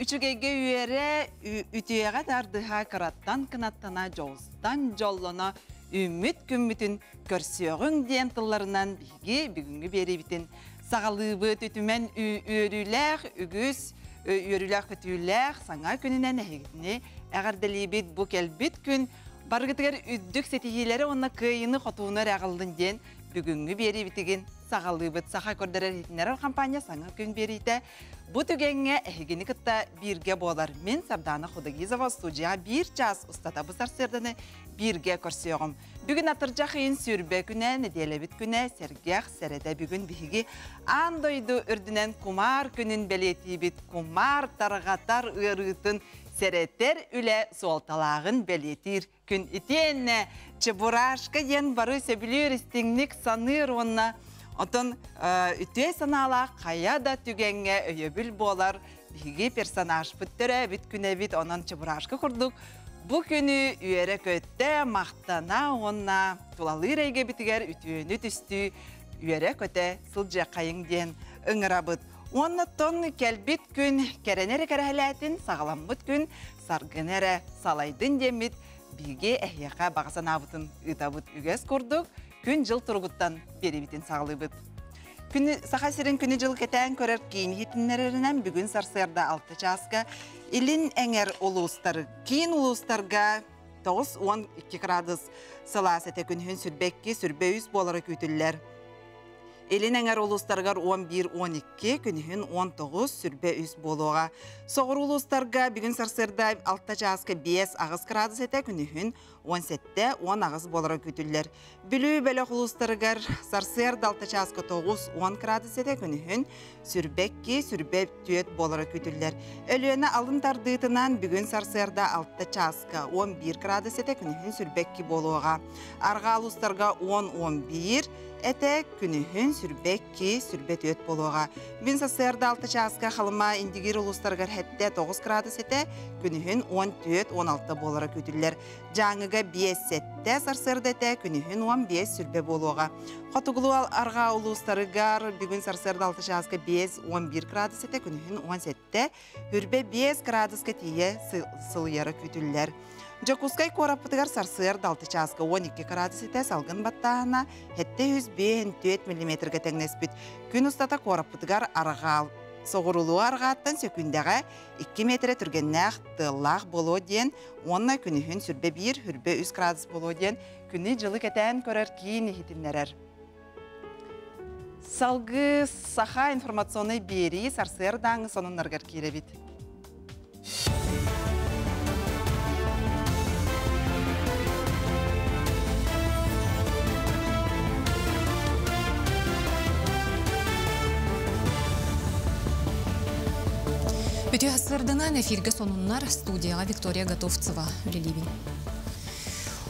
Үчүгэйгэ үөрэ, үтүөҕэ тардыһа, кыраттан кынаттана, дьолустан дьоллоно үүммүт күммүтүн көрсүөҕүҥ диэн тылларынан биһиги бүгүҥҥү биэриибитин саҕалыыбыт. Үтүмэн үөрүүлээх, үгүс үөрүүлээх көтүүлээх саҥа күнүнэн эһигини эҕэрдэлиибит. Бу кэлбит күн барыгытыгар үрдүк ситиһиилэри уонна кыайыыны-хотууну эрэ аҕаллын диэн бүгүҥҥү биэриибитигин саҕалыыбыт. Саха көрдөрөр иһитиннэрэр хампаанньа саҥа күн биэриитэ бу түгэҥҥэ эһигини кытта бииргэ буолар. Мин Сардаана Худогизова студияҕа биир чаас устата бу сарсыарданы бииргэ көрсүөҕүм. Бүгүн атырдьах ыйын сүүрбэ күнэ, нэдиэлэбит күнэ, сэргэх сэрэтэ бүгүн биһиги аан дойду үрдүнэн кумаар күнүн бэлиэтиибит. Кумаар тарҕатар ыарыытын сэрэтэр үлэ суолталааҕын бэлиэтиир күн итиэннэ Чебурашка диэн бары сөбүлүүр истиҥник саныыр уонна отон үтүө санаалаах хайа да түгэҥҥэ өйөбүл буолар биһиги персонажпыт төрөөбүт күнэбит онон Чебурашка курдук бу күнү үөрэ-көтө махтана уонна тулалыыр эйгэбитигэр үтүөнү түстүү үөрэ-көтө сылдьыаххайыҥ диэн ыҥырабыт. Уонна тон кэлбит күн кэрэни эрэ кэрэһэлээтин, саҕаламмыт күн саргыны эрэ салайдын диэммит биһиги эһиэхэ баҕа санаабытын ыытабыт үгэс курдук күн-дьыл туругуттан биэрибитин саҕалыыбыт. Күнү, Саха сирин күнү-дьыл кэтээн көрөр киин иһитиннэрэринэн бүгүн сарсыарда 6 чааска Илин эҥэр улуустары, киин улуустарга 92 градус сылаас этэ күнүһүн сүрбэкки, сүрбэ үс буолара күүтүллэр. Илин эҥэр улуустарыгар 11-12, күнүһүн 19, сүрбэ үс буолуоҕа. Соҕуруу улуустарга бүгүн сарсыарда 6 чааска 5-8 градус этэ, күнүһүн 17-18 буолара күүтүллэр. Бүлүү бөлөх улуустарыгар сарсыарда 6 чааска 9-10 градус этэ, күнүһүн сүрбэ 2, сүрбэ 4 буолара күүтүллэр. Өлүөнэ алын тардыытынан бүгүн сарсыарда 6 чааска 11 градус этэ, күнүһүн сүрбэ 2 буолуоҕа. Арҕаа улуустарга 10-11, Этэ күнүһүн сүрбэ икки, сүрбэ түөрт буолуоҕа. Күн сарсыарда алта чааска Халыма Индигир улуустарыгар сэттэ тоҕус градус этэ, күнүһүн уон түөрт, уон алта буолара күүтүллэр. Дьааҥыга биэс сэттэ сарсыарда этэ, күнүһүн уон биэс сүрбэ буолуоҕа. Хотугулуу арҕаа улуустарыгар бүгүн сарсыарда алта чааска биэс уон биир градус этэ, күнүһүн уон сэттэ, Үрбэ биэс градуска тиийэ сылыйара күүтүллэр. Дьокуускай куораппытыгар сарсыарда алта чааска 12 градус этэ салгын баттааһына 754 миллиметргэ тэҥнэспит. Күн устата куораппытыгар арҕаал соҕурулуу арҕааттан сөкүндэҕэ 2 метрэ түргэннээх тыаллаах буолуо диэн уонна күнүһүн сүрбэ биир, хүрбэ үс градус буолуо диэн күнү-дьылы кэтээн көрөр киин иһитиннэрэр. Салгыы Саха информационнай биэрии сарсыардааҥы сонуннарыгар киирэбит. Үтүө сарсыарданан эфиргэ сонуннар студияҕа Виктория Готовцева үлэлиибин.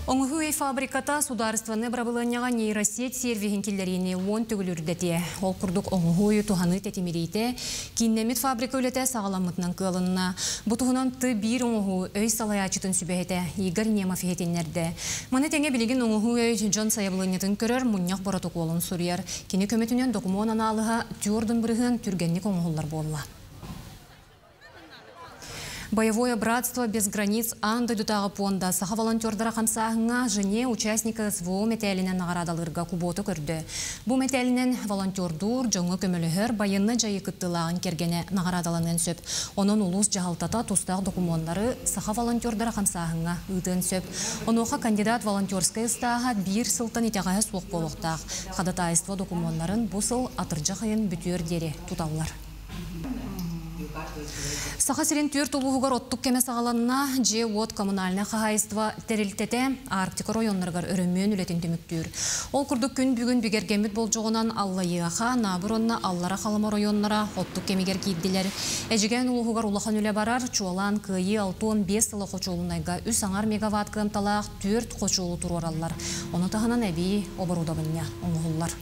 Оҥоһуу өй фабриката судаарыстыбаннай бырабылыанньаҕа нейросеть сервиһин киллэриини уон төгүл үрдэтиэ. Ол курдук оҥоһуу өйү туһаныы тэтимириитэ кииннэммит фабрика үлэтэ саҕаламмытынан кыалынна. Бу туһунан Т биир оҥоһуу өй салайааччытын сүбэһитэ Игорь Немов иһитиннэрдэ. Маны тэҥэ билигин оҥоһуу өй дьон сайабылыанньатын көрөр мунньах боротокуолун суруйар. Кини көмөтүнэн докумуон анаалыһа түөрт бырыһыан түргэнник оҥоһуллар буолла. Боевое братство без границ аан дойдутааҕы пуонда саха волонтердара хамсааһыҥҥа жене участника СВО мэтээлинэн наҕараадалыырга куботу көрдө. Бу мэтээлинэн волонтердуур, дьоҥҥо көмөлөһөр байыаннай дьайыы кыттыылааҕын кэргэнэ наҕараадаланыан сөп. Онон улуус дьаһалтата тустаах докумуоннары саха волонтердара хамсааһыҥҥа ыытыан сөп. Онуоха кандидат волонтерскай ыстааһа биир сылтан итэҕэһэ суох буолуохтаах. Ходатайство докумуоннарын бу сыл атырдьах ыйын бүтүөр диэри туталлар. Саха сирин түөрт улууһугар оттук кэмэ саҕаланна. Дьиэ-уот коммунальнай хаһаайыстыба тэрилтэтэ Арктика оройуоннарыгар өрөмүөн үлэтин түмүктүүр. Ол курдук күн бүгүн бигэргэммит болдьоҕунан Аллайыаха, Наабыр уонна Аллара Халыма оройуоннара оттук кэмигэр киирдилэр. Эдьигээн улууһугар улахан үлэ барар. Чуолаан Кыайыы 65 сыла хочуолунайга үс аҥар мегаватт кыамталаах түөрт хочуолу туруораллар. Ону таһынан эбии оборудование оҥоһуллар.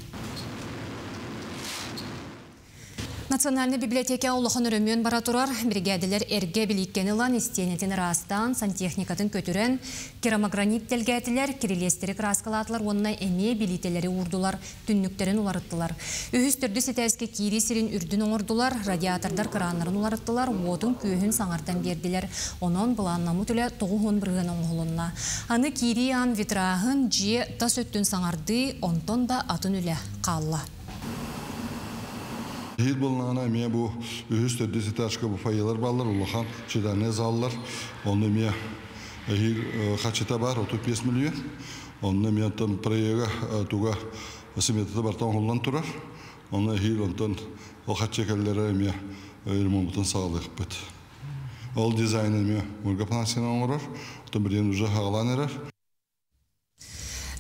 Национальнай библиотека улахан өрөмүөн бара турар. Биригээдэлэр эргэ билииккэни ылан, истиэнэтин ыраастаан, сантехникатын көтүрэн, керамогранит тэлгээтилэр, кирилиэстэри кырааскалаатылар уонна эмиэ билиитэлэри уурдулар, түннүктэрин уларыттылар. Үһүс төрдүс этээскэ киирии сирин үрдүн оҥордулар, радиатордар кырааннарын уларыттылар, уотун-күөһүн саҥардан биэрдилэр. Онон былааннаммыт үлэ 90% оҥоһулунна. Аны киирии аан витраһын, дьиэ тас өттүн саҥардыы, онтон да атын үлэ хаалла. Эһиил буоллаҕына эмиэ бу үһүс төрдүс этажка бу фойелар бааллар, улахан читальнай заллар. Онно эмиэ эһиил хачыта бар 35 миллион. Онно эмиэ онтон проега туга сметата барта оҥоһуллан турар. Онно эһиил онтон ол хаччы кэллэрэ эмиэ ремонтун саҕалыахпыт. Ол дизайн эмиэ Ольга Афанасьевна оҥорор. Оттон билигин уже хаҕалаан эрэр.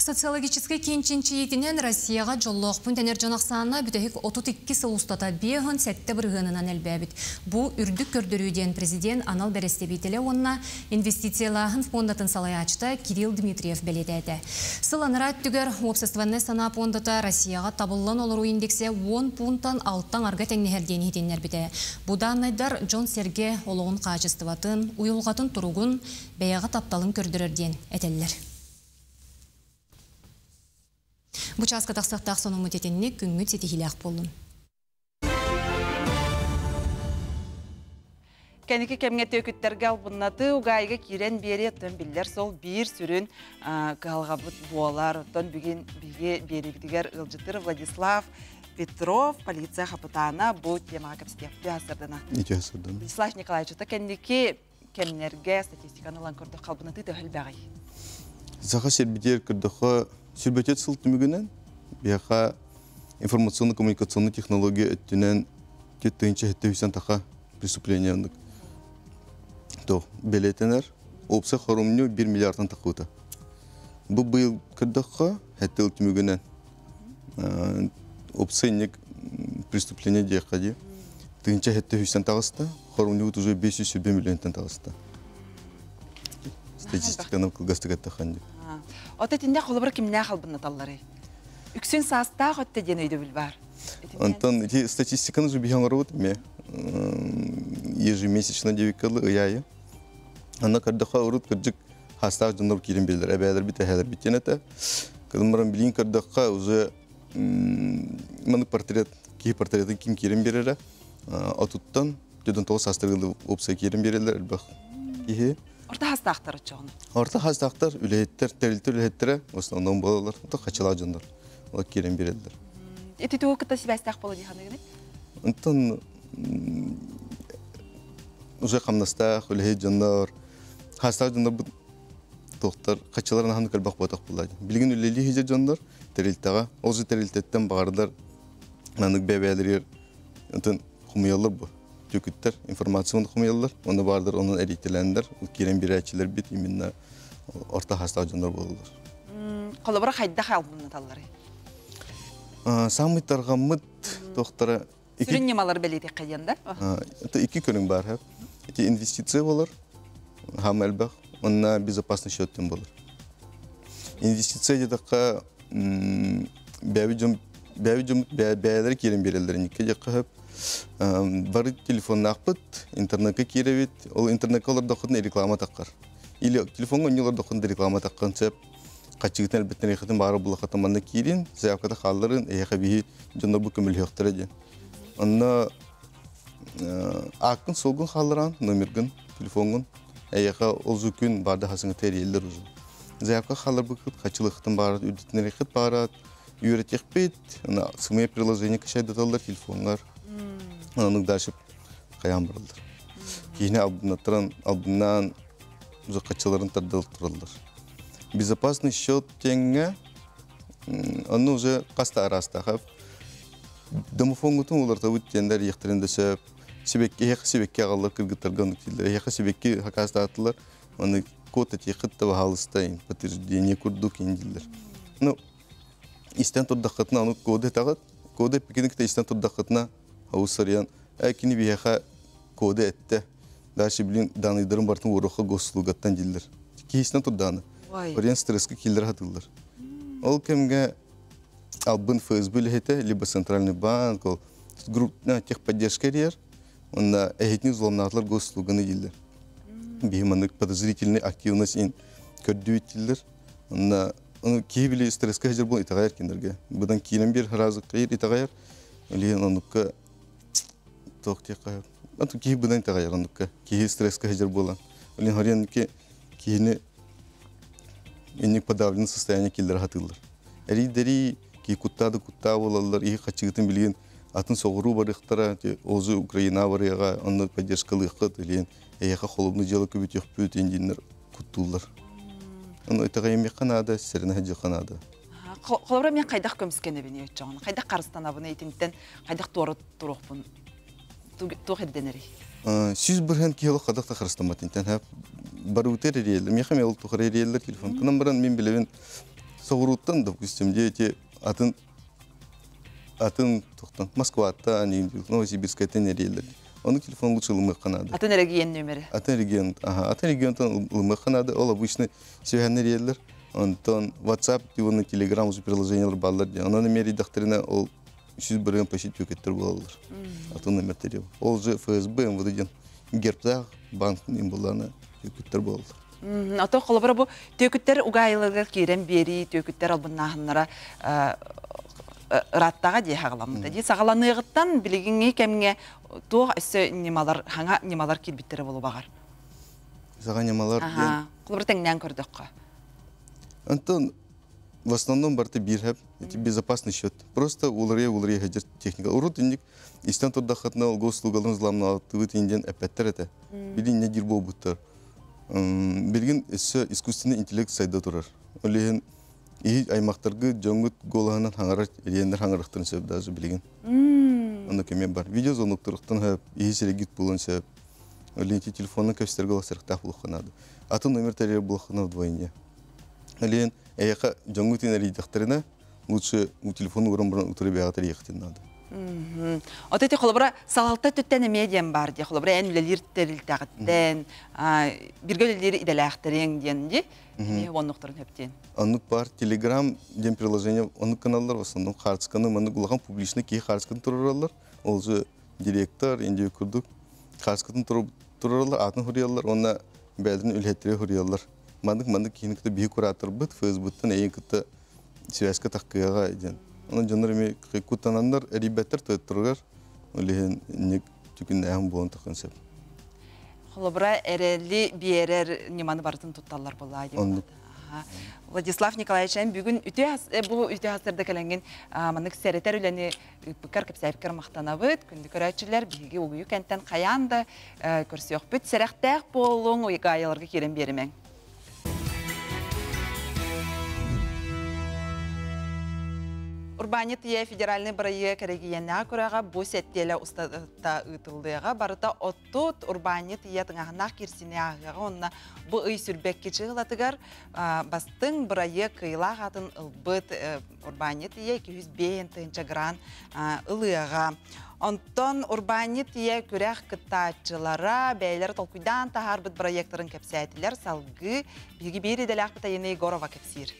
Социологическай киин чинчийиитинэн Россияҕа дьоллоохпун дэнэр дьон ахсаана бүтэһик 32 сыл устата 57 бырыһыанынан элбээбит. Бу үрдүк көрдөрүү диэн президент анал бэрэстэбиитэлэ уонна инвестициялааһын фондатын салайааччыта Кирилл Дмитриев бэлиэтээтэ. Сыл анараа өттүгэр уопсастыбаннай санаа пуондата Россияҕа табыллан олоруу индексэ 10 пуунтан алта аҥарга тэҥнэһэр диэн иһитиннэрбитэ. Бу дааннайдар дьон-сэргэ олоҕун хаачыстыбатын, уйулҕатын туругун, бэйэҕэ тапталын көрдөрөр диэн этэллэр. Бу чааска тахсыахтаах сонуммут итинник, күҥҥүт ситиһиилээх буоллун. Кэнники кэмҥэ түөкүттэргэ албыннатыы угаайыга киирэн биэрии оттон биллэр сол биир сүрүн кыһалҕабыт буолар. Оттон бүгүн биһиги биэриибитигэр ыалдьыттыр Владислав Петров, полиция хапытаана, бу темаҕа кэпсэтиэхпит сырдана. Владислав Николаевич, кэнники кэмнэргэ статистиканы ылан көрдөх халбынатыы төһө элбэҕий? Саха сирбитигэр көрдөххө, сүрбэтиэт сыл түмүгүнэн биһиэхэ информационно-коммуникационный технология өттүнэн 4 тыһыынча таха преступление то бэлиэтэнэр. Уопсай хоромньу 1 миллиардтан тахсыбыта. Бу быйыл көрдөххө, хэттил түмүгүнэн уопсай преступление диэххэ дии. 1700 таҕыста, хоромньубут уже 500 миллионтан таҕыста. Статистиканы кылгастык эттэххэ. Ото итиннэ холобура кимнээх албыннаталларый? Үксүн саастаах өттө диэн өйдөбүл бар. Онтон ити статистиканы же биһиги оҥоробут эмиэ ежемесячно диэбиккэ ый аайы. Аны көрдөххө урут кырдьык саастаах дьоннор киирэн биэрэллэр, эбээлэрбит, эһээлэрбит диэн этэ. Кэлин баран билигин көрдөххө уже маннык портрет, киһи портретин ким киирэн биэрэрэ, 30-тан 49 саастарга уопсай киирэн биэрэллэр элбэх киһи. Орто саастаахтар оччоҕуна. Орто саастаахтар, үлэһиттэр, тэрилтэ үлэһиттэрэ, в основном буолаллар, харчылаах дьоннор. Ол киирэн биэрэллэр. Ити тугу кытта сибээстээх буолуо дии саныыгыный? Онтон уже хамнастаах, үлэһит дьоннор, саастаах дьоннор туохтар харчыларын аһаны көрбөх буотах булла. Билигин үлэлии сылдьар дьоннор тэрилтэҕэ, ол же тэрилтэттэн баҕардар маннык бэбээлэригэр онтон хомуйаллар бу. Түөкүттэр информацияны хомуйаллар, оны баардар онун эрийтэлэннэр, киирэн биэрээччилэр бит именно орто саастаах дьоннор буолаллар. Холобура хайдах албыннаталларый? Самый тарҕаммыт туохтара Сүрүн ньымалар бэлиэтиэххэ диэн да? Это икки көрүҥ бар. Эти инвестиция болар, хам элбэх, онна безопасный счет болар. Инвестиция диэтэххэ бэйэбит дьон бэйэбит дьон бэйэлэрэ киирэн биэрэллэр никке диэххэ сөп. Бары телефоннаахпыт, интернетке киирэбит, ол интернетке олордоххутуна реклама таххар. Или телефоҥҥа онньу олордоххутуна реклама таххан сөп. Харчыгытын элбэттэн баара булахатын манна киирин, заявката хаалларын, эһиэхэ биһи дьоннор бу көмөлөһүөхтэрэ диэн. Онно ааккын суолгун хаалларан, номергын, телефоҥҥун, эйиэхэ ол күн баарда хасыҥа тэрийэллэр уже. Заявка хаалларбыккыт, харчылыахтын баарат, үрдүтүнэриэххит баарат, үөрэтиэхпит, ана сымыйа приложение качайдаталлар телефоҥҥар. Оннук дальше хайаан бараллар. Киһини албыннаттаран, албыннаан уже харчыларын тардал тураллар. Безопасный счет диэҥҥэ, онно уже хаста араастаах. Домофоҥҥутун уларытабыт диэннэр иэхтэрин да сөп. Сибэкки, эһиэхэ сибэкки аҕаллар кыргыттарга оннук дииллэр. Эһиэхэ сибэкки хакаастаатылар, оны код этиэххит да баһаалыста подтверждение курдук ин дииллэр. Ну, истэн турдаххытына ону коды этэҕит, коды эппикини кытта истэн турдаххытына хабыс сарыйан, кини биһиэхэ коды эттэ. Дальше билин данныйдарын бартын уоруохха госуслугаттан дииллэр. Киһисинэн турдааны. Ориен стресскэ кииллэр хатыллар. Ол кэмҥэ албын ФСБ үлэһитэ, либо центральный банк, ол Групп техподдержка эрийэр, онно эһитини взломнаатылар госуслуганы дииллэр. Биһи маннык подозрительный активность ин көрдүүт дииллэр. Онно ону киһи били стресскэ сылдьар буолан итэҕэйэр кинилэргэ. Быдан киирэн биэр сразу кыйыр итэҕэйэр. Илиһин оннукка туох диэххэ сөп. Киһи быдан итэҕэйэр оннукка. Киһи стресскэ сылдьар буолан. Олин хорен киһини инник подавленное состояние киллэрэ сатыыллар. Эрийдэри ки куттаа да куттаа буолаллар, иһи хаччыгытын билигин атын соҕуруу барыахтара, озу Украина барыаҕа, онно поддержкалыаххыт, илиэн эйиэхэ холобну дьыала көбүтүөхпүт индиннэр куттууллар. Ону итэҕэйимиэххэ наада, сэрэнэ сылдьыахха наада. Холобура мен хайдах көмүскэнэбин өччөҕүн, хайдах харыстанабын итинтэн хайдах туора туруохпун туох ирдэнэрий? 100% киһи олох хадах да харыстаммат интэн хэп барыбытыр эрийэллэр. Миэхэ эмиэ ол тухары эрийэллэр телефонтан баран мин билэбин соҕурууттан, допустим, дети атын атын тохтон Москваттан, Новосибирскайтан эрийэллэр. Ону телефон лучше ылымыахха наада. Атын эрэгийэн нөмөрө. Атын регион, ага, атын регионтан ылымыахха наада. Ол обычно сүһэннэр эрийэллэр. Онтон WhatsApp уонна Telegram уже приложениялар бааллар диэн. Онон эмиэ эрийдэхтэринэ ол 100% почти түөкэттэр буолаллар. Атын номер Ол же ФСБ, МВД диэн гербтаах банк буллаана түөкүттэр буолаллар. Ото холобура бу түөкүттэр угаайыларыгар киирэн биэрии, түөкүттэр албыннааһыннара ыраттаҕа дии хаҕаламмыта. Дии саҕаланыаҕыттан билигиҥҥи кэмҥэ туох өссө ньымалар, хаҥа ньымалар киирбиттэрэ буолу баҕар. Саҥа ньымалар диэн. Холобура тэҥнээн көрдөххө. Антон в основном барыта биир хэп, эти безопасный счет. Просто уларыйа сылдьар техника. Урут инник истэн турдаххытына ол госуслугаларын взломнаатыбыт индиэн эппэттэр этэ. Билин не дир буолбуттар. Билигин өссө искусственный интеллект сайда турар. Ол иһин иһи аймактаргы дьоҥҥут голаһынан хаҥарар ириэннэр хаҥарахтарын сөп даже билигин. Онно көмө бар. Видеозвоноктарыттан хөп, иһи сирегит буолуон сөп. Ол иһин телефонун көстөргө олохсарыктаах буолуохха наада. Атын номер тэрийэр буолуоххына вдвойне. Ол иһин эйиэхэ дьоҥҥут эрийдэхтэринэ лучше телефон ууран баран утары бэйэҕэ тэрийиэхтин наада. Ото ити холобура салалта түттэн эмиэ диэн бар дии. Холобура эн үлэлиир тэрилтэҕиттэн, биргэ үлэлиир идэлээхтэриҥ диэн дии. Эмиэ оннуктарын хөптиэн. Оннук бар Telegram диэн приложение оннук каналлар в основном хартсканы маннык улахан публичный киһи хартсканы турараллар. Ол же директор индия курдук хартскатын турараллар, атын хуруйаллар, уонна бэйэлэрин үлэһиттэрэ хуруйаллар. Маннык маннык киһини кытта биһи кураторбыт ФСБ-тан эйин кытта связька тахкыаҕа диэн. Онон дьоннор эмиэ куттананнар эрийбэттэр тойтторугар ол иһин инник түкүннээһин буолан таххан сөп. Холобура эрэли биэрэр ньыманы барытын тутталлар буоллаа диэн. Оннук. Владислав Николаевич, эн бүгүн үтүө бу үтүө хастарда кэлэҥҥин маннык сэрэтэр үлэни ыыппыккар кэпсээбиккэр махтанабыт. Күндү көрөөччүлэр, биһиги угуйу кэнтэн хайаан да көрсүөхпүт. Сэрэхтээх буолуҥ, уйгаайаларга киирэн биэримэҥ. Урбаанньыт ийэ федеральный бырайыак эрэгийиэннээҕи күрэҕэ бу сэттиэлэ устата ыытыллыаҕа. Барыта оттут урбаанньыт ийэ тыҥааһыннаах киирсини ааһыаҕа уонна бу ый сүрбэкки чыылатыгар бастыҥ бырайыак кыайыылаах атын ылбыт урбаанньыт ийэ 205 тыһыынча грант ылыаҕа. Онтон урбаанньыт ийэ күрэх кыттааччылара бэйэлэрэ толкуйдаан таһаарбыт бырайыактарын кэпсээтилэр. Салгыы биһиги биир идэлээхпит Айына Егорова кэпсиир.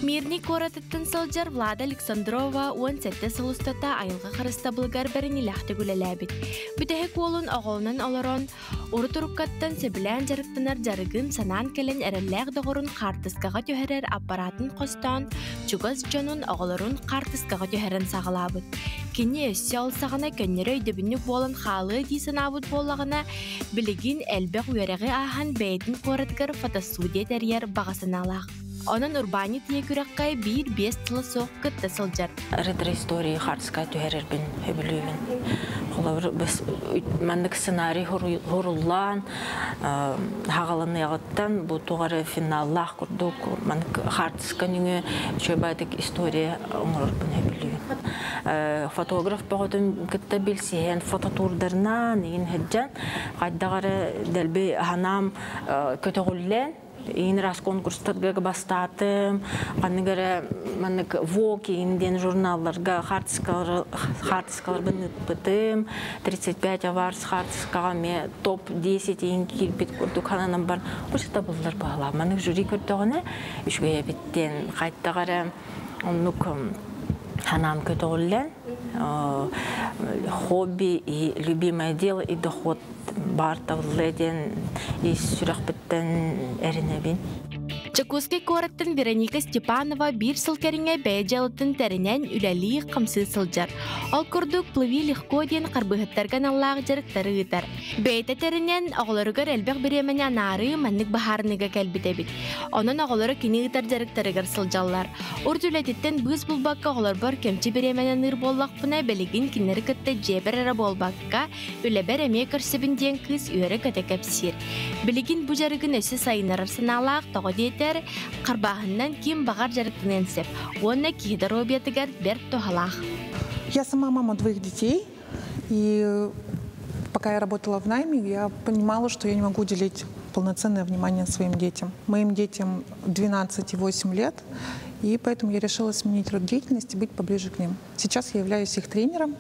Мирный куоратыттан сылдьар Влада Александрова 17 сыл устата айылҕа харыстабылыгар бэриниилээхтик үлэлээбит. Бүтэһик уолун оҕолонон олорон, урут уруккаттан сөбүлээн дьарыктанар дьарыгын санаан кэлэн эрэллээх доҕорун хаартыскаҕа түһэрэр аппаратын хостоон, чугас дьонун оҕолорун хаартыскаҕа түһэрэн саҕалаабыт. Кини өссө ол саҕана көннөрү өйдөбүнньүк буолан хаалыа дии санаабыт буоллаҕына, билигин элбэх үөрэҕи ааһан бэйэтин куоратыгар фотостудия тэрийэр баҕа санаалаах. Онон урбаанньыт ийэ күрэххэ биир-биэс тыла суох кытта сылдьар. Ретро-истории хартыска түһэрэрбин сөбүлүүбүн. Холобур, маннык сценарий хуруллаан, хаҕаланыаҕыттан бу туох эрэ финаллаах курдук маннык хартыска нөҥүө үчүгэй история оҥорорбун сөбүлүүбүн. Фотограф бөҕөтүн кытта билсиһэн, фототурдарынан игин сылдьан, хайдах эрэ дэлби ханаам көтөҕүллэн, Ин раз конкурстарга бастаатым, ханнык маннык Vogue диэн журналларга хаартыскаларбын ыыппытым, 35 Awards хаартыскаҕа эмиэ топ-10 иин киирбит курдук хананан бар. Бу табыллар баһылаа. Маннык жюри көрдөҕүнэ үчүгэй эбиттен хайдах эрэ оннук ханаам көтөҕүллэн хобби и любимое дело и доход баар табыллыа диэн ис сүрэхпиттэн эрэнэбин. Дьокуускай куораттан Вероника Степанова биир сыл кэриҥэ бэйэ дьыалатын тэринэн үлэлии хамсыы сылдьар. Ол курдук «Плыви легко» диэн харбыһыттарга аналлаах дьарыктары ыытар. Бэйэтэ тэринэн оҕолоругар элбэх бириэмэни анаарыы маннык баһаарыныга кэлбит эбит. Онон оҕолоро кини ыытар дьарыктарыгар сылдьаллар. Урут үлэтиттэн быыс булбакка оҕолорбор кэмчи бириэмэни аныыр буоллахпына, билигин кинилэри кытта дьиэбэр эрэ буолбакка, үлэбэр эмиэ көрсөбүн диэн кыыс үөрэ-көтө кэпсиир. Билигин бу дьарыгын өссө сайыннарар санаалаах, тоҕо диэтэр, харбааһынынан ким баҕар дьарыктаныан сөп уонна киһи доруобуйатыгар бэрт туһалаах. Я сама мама двоих детей, и пока я работала в найме, я понимала, что я не могу уделить полноценное внимание своим детям. Моим детям 12 и 8 лет, и поэтому я решила сменить род деятельности, быть поближе к ним. Сейчас я являюсь их тренером.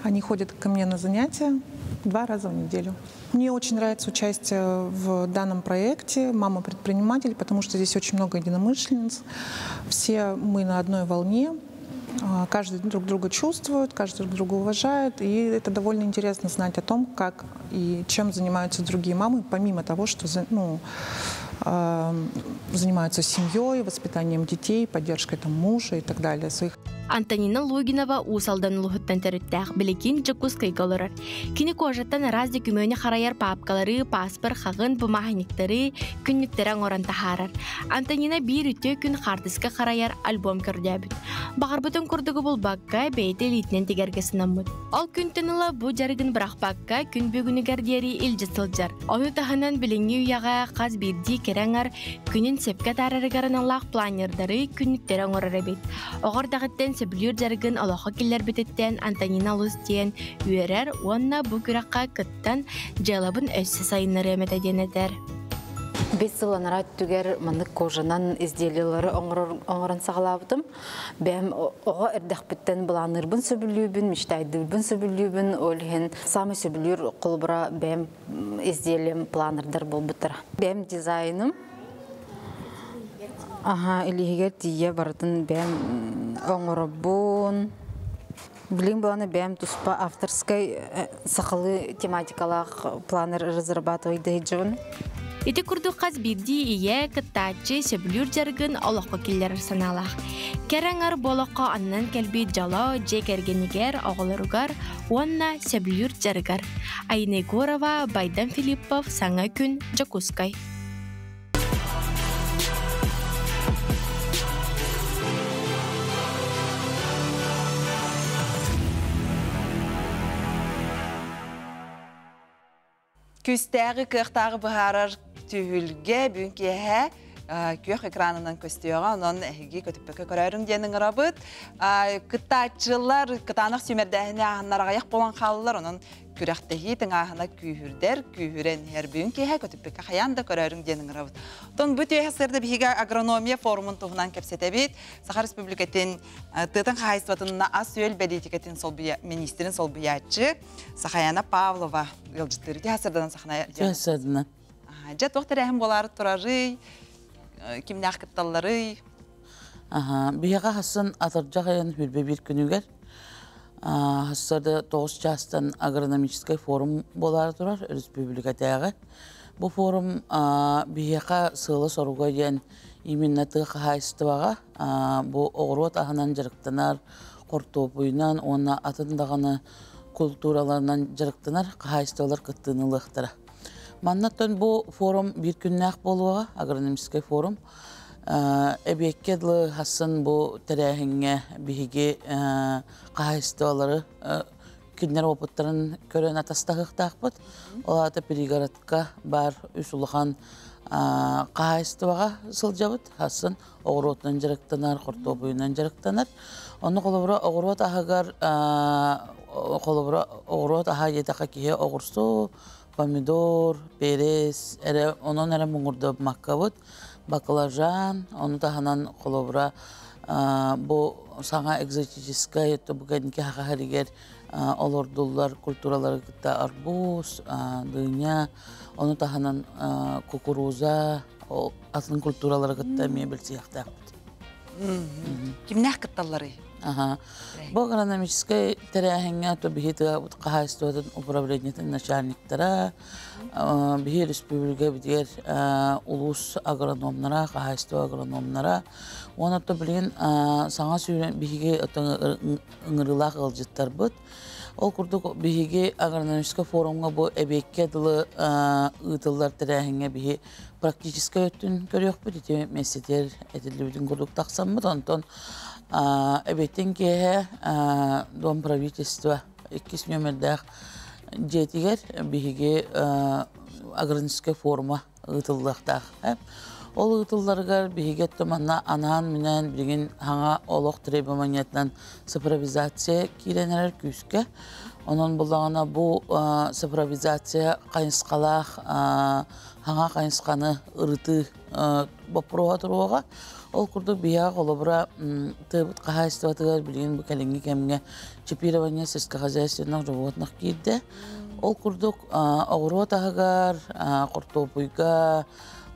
Они ходят ко мне на занятия 2 раза в неделю. Мне очень нравится участие в данном проекте «Мама-предприниматель», потому что здесь очень много единомышленниц. Все мы на одной волне. Каждый друг друга чувствует, каждый друг друга уважает. И это довольно интересно знать о том, как и чем занимаются другие мамы, помимо того, что занимаются семьей, воспитанием детей, поддержкой там, мужа и так далее, своих. Антонина Лугинова Уус Алдан улууһуттан төрүттээх, билигин Дьокуускайга олорор. Кини кожаттан араас дөкүмүөнү харайар паапкалары, пааспар хаҕын, бумааһынньыктары, күннүктэри оҥорон таһаарар. Антонина биир үтүө күн хаартыска харайар альбом көрдөөбүт. Баҕарбытын курдугу булбакка, бэйэтэ илиитинэн тигэргэ санаммыт. Ол күнтэн ыла бу дьарыгын бырахпакка, күн бүгүнүгэр диэри илдьэ сылдьар. Ону таһынан билиҥҥи үйэҕэ хас биирдии кэрэ аҥар күнүн сөпкө атаарарыгар аналлаах планердары, күннүктэри оҥорор эбит. Оҕо эрдэҕиттэн сөбүлүүр дьарыгын олоххо киллэрбититтэн Антонина олус диэн үөрэр уонна бу күрэххэ кыттан дьыалабын өссө сайыннарыам этэ диэн этэр. 5 сыл анараа өттүгэр маннык кожанан изделиелары оҥорон саҕалаабытым. Бэйэм оҕо эрдэхпиттэн былаанныырбын сөбүлүүбүн, мечтайдыырбын сөбүлүүбүн, ол иһин саамай сөбүлүүр холобура бэйэм изделием планердар буолбуттара. Бэйэм дизайным Аха, илиһигэр тиийэ барытын бэйэм оҥоробун. Билигин буолан бэйэм туспа авторскай сахалыы тематикалаах планер разрабатывайдыы сылдьабын. Ити курдук хас биирдии ийэ, кыттааччы сөбүлүүр дьарыгын олоххо киллэрэр санаалаах. Кэрэ аҥар бу олоххо ананан кэлбит дьоло дьиэ кэргэнигэр, оҕолоругар уонна сөбүлүүр дьарыгар. Айна Егорова, Байдан Филиппов, Саҥа күн, Дьокуускай. Күүстээҕи кыахтааҕы быһаарар түһүлгэ бүгүн киэһэ күөх экранынан көстүөҕэ, онон эһиги көтүппэккэ көрөөрүҥ диэн ыҥырабыт. Кыттааччылар кытаанах сүүмэрдээһини ааһаннар аҕыйах буолан хааллылар, онон күрэхтэһии тыҥааһына күүһүрдэр, күүһүрэн иһэр. Бүгүн киэһэ көтүппэккэ хайаан да көрөөрүҥ диэн ыҥырабыт. Оттон бу түөһэ сырда биһиги агрономия форумун туһунан кэпсэтэбит. Саха Республикатын тыатын хаһаайыстыбатын ас-үөл бэлиитикэтин министрин солбуйааччы Сахаяна Павлова ыалдьыттыыр. Түһэ сырданан Сахана. Түһэ сырданан. Дьэ, туох тэрээһин буолаары турарый, кимнээх кытталларый? Биһиэхэ хассын атырдьах ыйын хүрбэ биир күнүгэр хассады 9 чаастан агрономическай форум буолаары турар республикатааҕы. Бу форум биһиэхэ сыала-соруга диэн именно тыа хаһаайыстыбаҕа бу оҕуруот аһынан дьарыктанар, хортуоппуйунан уонна атын даҕаны култуураларынан дьарыктанар хаһаайыстыбалар кыттыыны ылыахтара. Маннаттан бу форум биир күннээх буолуоҕа, агрономическай форум. Эбиэккэ дылы хассын бу тэрээһиҥҥэ биһиги хаһаайыстыбалары кинилэр опыттарын көрөн атастаһыахтаахпыт. Ол аата пригородка баар үс улахан хаһаайыстыбаҕа сылдьабыт. Хассын оҕуруотунан дьарыктанар, хортуоппуйунан дьарыктанар. Онно холобура оҕуруот аһыгар холобура оҕуруот аһа диэтэххэ киһи оҕурсу, Помидор, перец, эрэ онон эрэ муҥурдаммаккабыт, баклажан, ону таһынан холобура бу саҥа экзотическай бу кэнники хаха олордуллар культуралары кытта арбуз, дыня, ону таһынан кукуруза, атын культуралары кытта эмиэ билсиэхтээхпит. Кимнээх кытталларый? Ага. Бу агрономическай тэрээһиҥҥэ то биһи тыа хаһаайыстыбатын управлениетын начальниктара, биһи республика битигэр улуус агрономнара, хаһаайыстыба агрономнара, уонна то билигин саҥа сүүрэн биһиги ыҥырыылаах ыалдьыттарбыт. Ол курдук биһиги агрономическай форумҥа бу эбиэккэ дылы ыытыллар тэрээһиҥҥэ биһи практическай өттүн көрүөхпүт, ити миэстэтигэр этиллибитин курдук тахсаммыт, онтон эбиэттэн киэһэ Дом правительства иккис нүөмэрдээх дьиэтигэр биһиги агрономическай форума ыытыллыахтаах. Ол ыытылларыгар биһиги манна анаан-минээн билигин хаҥа олох требованиятынан цифровизация киирэн эрэр күүскэ. Онон буллаҕына бу цифровизация хайысхалаах хаҥа хайысханы ырытыы боппуруоһа туруоҕа. Ол курдук биһиэхэ холобура тыабыт хаһаайыстыбатыгар билигин бу кэлиҥҥи кэмҥэ чипирование сельскохозяйственных животных киирдэ. Ол курдук оҕуруот аһыгар, хортуоппуйга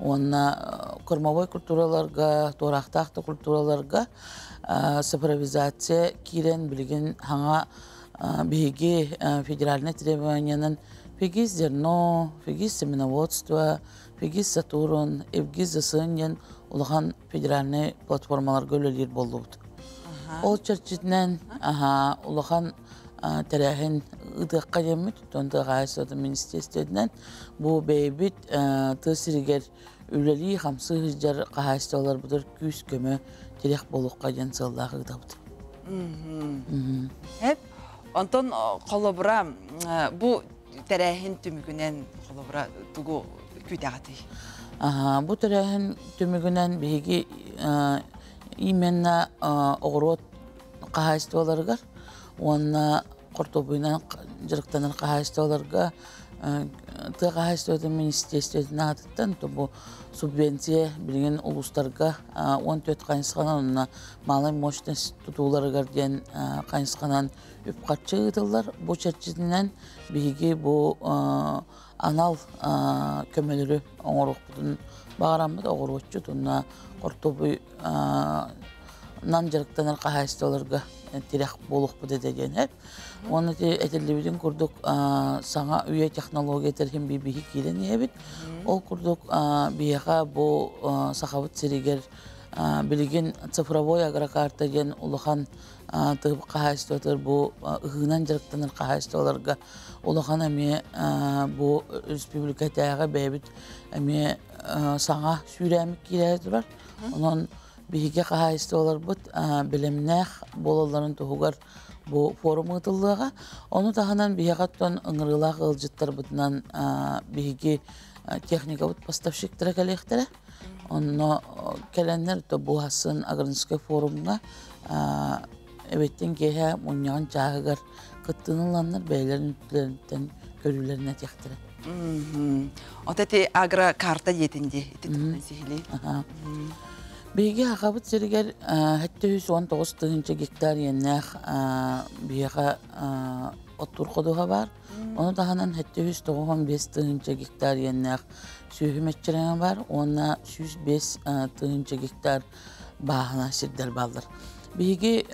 уонна кормовой культураларга, туораахтаах да культураларга цифровизация киирэн билигин хаҥа биһиги федеральнай требованиянан ФГИС зерно, ФГИС семеноводство, ФГИС Сатурн, ФГИС ЗСН диэн улахан федеральнай платформаларга үлэлиир буоллубут. Ол чэрчитинэн улахан тэрээһин ыытыахха диэммит, оттон тыа хаһаайыстыбатын министиэристибэтинэн бу бэйэбит тыа сиригэр үлэлии хамсыы сылдьар хаһаайыстыбаларбытыгар күүс-көмө тирэх буолуохха диэн сыаллаах ыытабыт. Эп, онтон холобура бу тэрээһин түмүгүнэн холобура тугу күүтэҕитий? Бу тэрээһин түмүгүнэн биһиги именно оҕуруот хаһаайыстыбаларыгар уонна хортуоппуйунан дьарыктанар хаһаайыстыбаларга тыа хаһаайыстыбатын министиэристибэтин аатыттан бу субвенция билигин улуустарга 14 хайысханан уонна малай мощность тутууларыгар диэн хайысханан үп-харчы ыытыллар. Бу чэрчитинэн биһиги бу анал көмөлөрү оҥоруохпутун баҕараммыт оҕуруотчут уонна хортуоппуй нан дьарыктанар хаһаайыстыбаларга тирэх буолуохпут этэ диэн эп. Уонна этиллибитин курдук саҥа үйэ технология тэрһин биһи киирэн иһэбит. Ол курдук биһиэхэ бу Сахабыт сиригэр билигин цифровой агрокарта диэн улахан тыһып хаһаайыстыбатыгар бу ыһыынан дьарыктанар хаһаайыстыбаларга улахан эмиэ бу республикатааҕы бэйэбит эмиэ саҥа сүүрээмик киирээри турар. Онон биһиги хаһаайыстыбаларбыт бэлэмнээх буолалларын туһугар бу форум ыытыллыаҕа. Ону таһынан биһиэхэ оттон ыҥырыылаах ыалдьыттарбытынан биһиги техникабыт поставщиктара кэлиэхтэрэ. Онно кэлэннэр то бу хасын агрономическай форумҥа эбэттэн киэһэ мунньаҕын чааһыгар кыттыыны ыланнар бэйэлэрин үттүлэриттэн көрүүлэрин этиэхтэрэ. От эти агрокарта диэтин дии, ити туһунан сиһилии. Биһиги Хахабыт сиригэр 719 тыһыынча гектар иэннээх биһиэхэ оттуур ходуһа баар. Ону таһынан 795 тыһыынча гектар иэннээх сүөһү мэччирэҥэ баар уонна 105 тыһыынча гектар бааһына сирдэр бааллар. Биһиги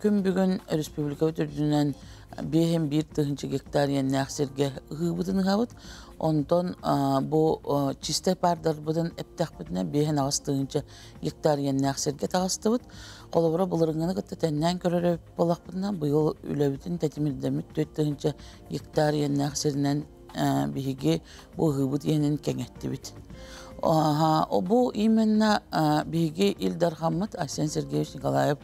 күн бүгүн республикабыт үрдүнэн 5,1 тыһыынча гектар иэннээх сиргэ ыһыыбытын ыһабыт. Онтон бу чистай паардарбытын эптэхпитинэ 5,8 тыһыынча гектар иэннээх сиргэ таҕыстыбыт. Холобура былырыҥҥыны кытта тэннээн көрөр буоллахпытына, быйыл үлэбитин тэтимирдэммит 4 тыһыынча гектар иэннээх сиринэн биһиги бу ыһыыбыт иэнин кэҥэттибит. Бу именно биһиги Ил Дархаммыт Айсен Сергеевич Николаев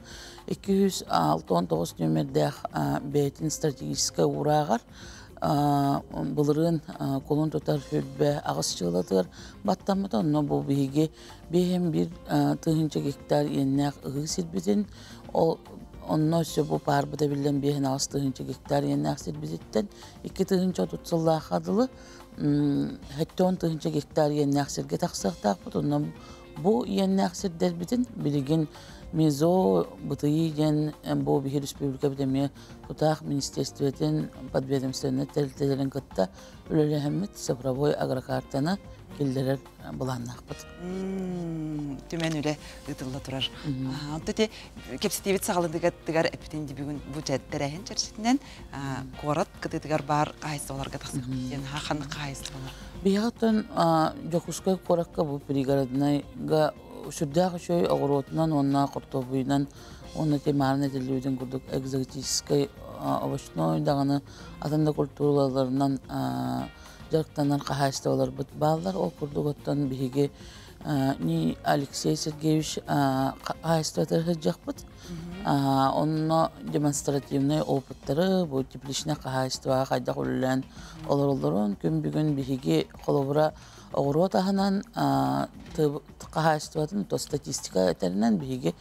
269 нүөмэрдээх бэйэтин стратегическай уурааҕар былырыын кулун тутар хүрбэ аҕыс дьыалатыгар баттаммыт. Онно бу биһиги 5,1 тыһыынча гектар иэннээх ыһыы сирбитин ол Онно өссө бу паарбыта биллэн 5-6 тыһыынча гектар иэннээх сирбититтэн 2 тыһыынча 30 сыллаахха дылы 70 тыһыынча гектар иэннээх сиргэ тахсыахтаахпыт. Онно бу иэннээх сирдэрбитин билигин МИЗО БТИ диэн бу биһи республикабыт эмиэ тутаах министерствотын подведомственнай тэрилтэлэрин кытта үлэлэһэммит цифровой агрокартаны киллэрэр былааннаахпыт. Түмэн үлэ ыытылла турар. Онто ти кэпсэтиибит саҕалыгыттыгар эппитин бүгүн бу тэрээһин чэрчитинэн куорат кытыытыгар баар хаһайыстыбаларга тахсыахпыт диэн ханнык хаһайыстыбалар? Биһиэхэ Дьокуускай куоракка бу Пригороднайга сүрдээх үчүгэй оҕуруотунан уонна хортуоппуйунан уонна тимаарын этиллибитин курдук экзотическай овощной даҕаны атын да культураларынан дьарыктанар хаһаайыстыбаларбыт бааллар. Ол курдук оттон биһиги ни Алексей Сергеевич хаһаайыстыбатыгар сылдьыахпыт. Онно демонстративный опыттары бу тепличный хаһаайыстыбаҕа хайдах үлэлээн олороллорун күн бүгүн биһиги холобура оҕуруот аһынан хаһаайыстыбатын то статистика этэринэн биһиги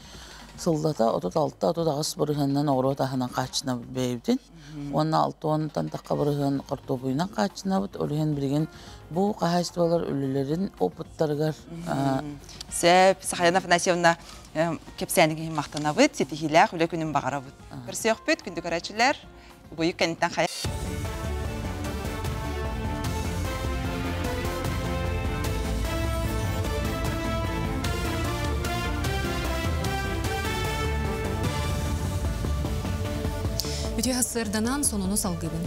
сыллата 36-38 бырыһыанынан оҕуруот аһынан хааччынабыт бэйэбитин. Уонна 60-тан тахха бырыһыан хортуоппуйунан хааччынабыт. Ол иһин билигин бу хаһаайыстыбалар үлэлэрин опыттарыгар Сөп, Сахаяна Афанасьевна, кэпсээниҥ махтанабыт, ситиһиилээх үлэ күнүн баҕарабыт. Көрсүөхпүт, күндү көрөөччүлэр, угуйук кэнниттэн хайа. Үтүө сарсыарданан, сонуну салгыыбын.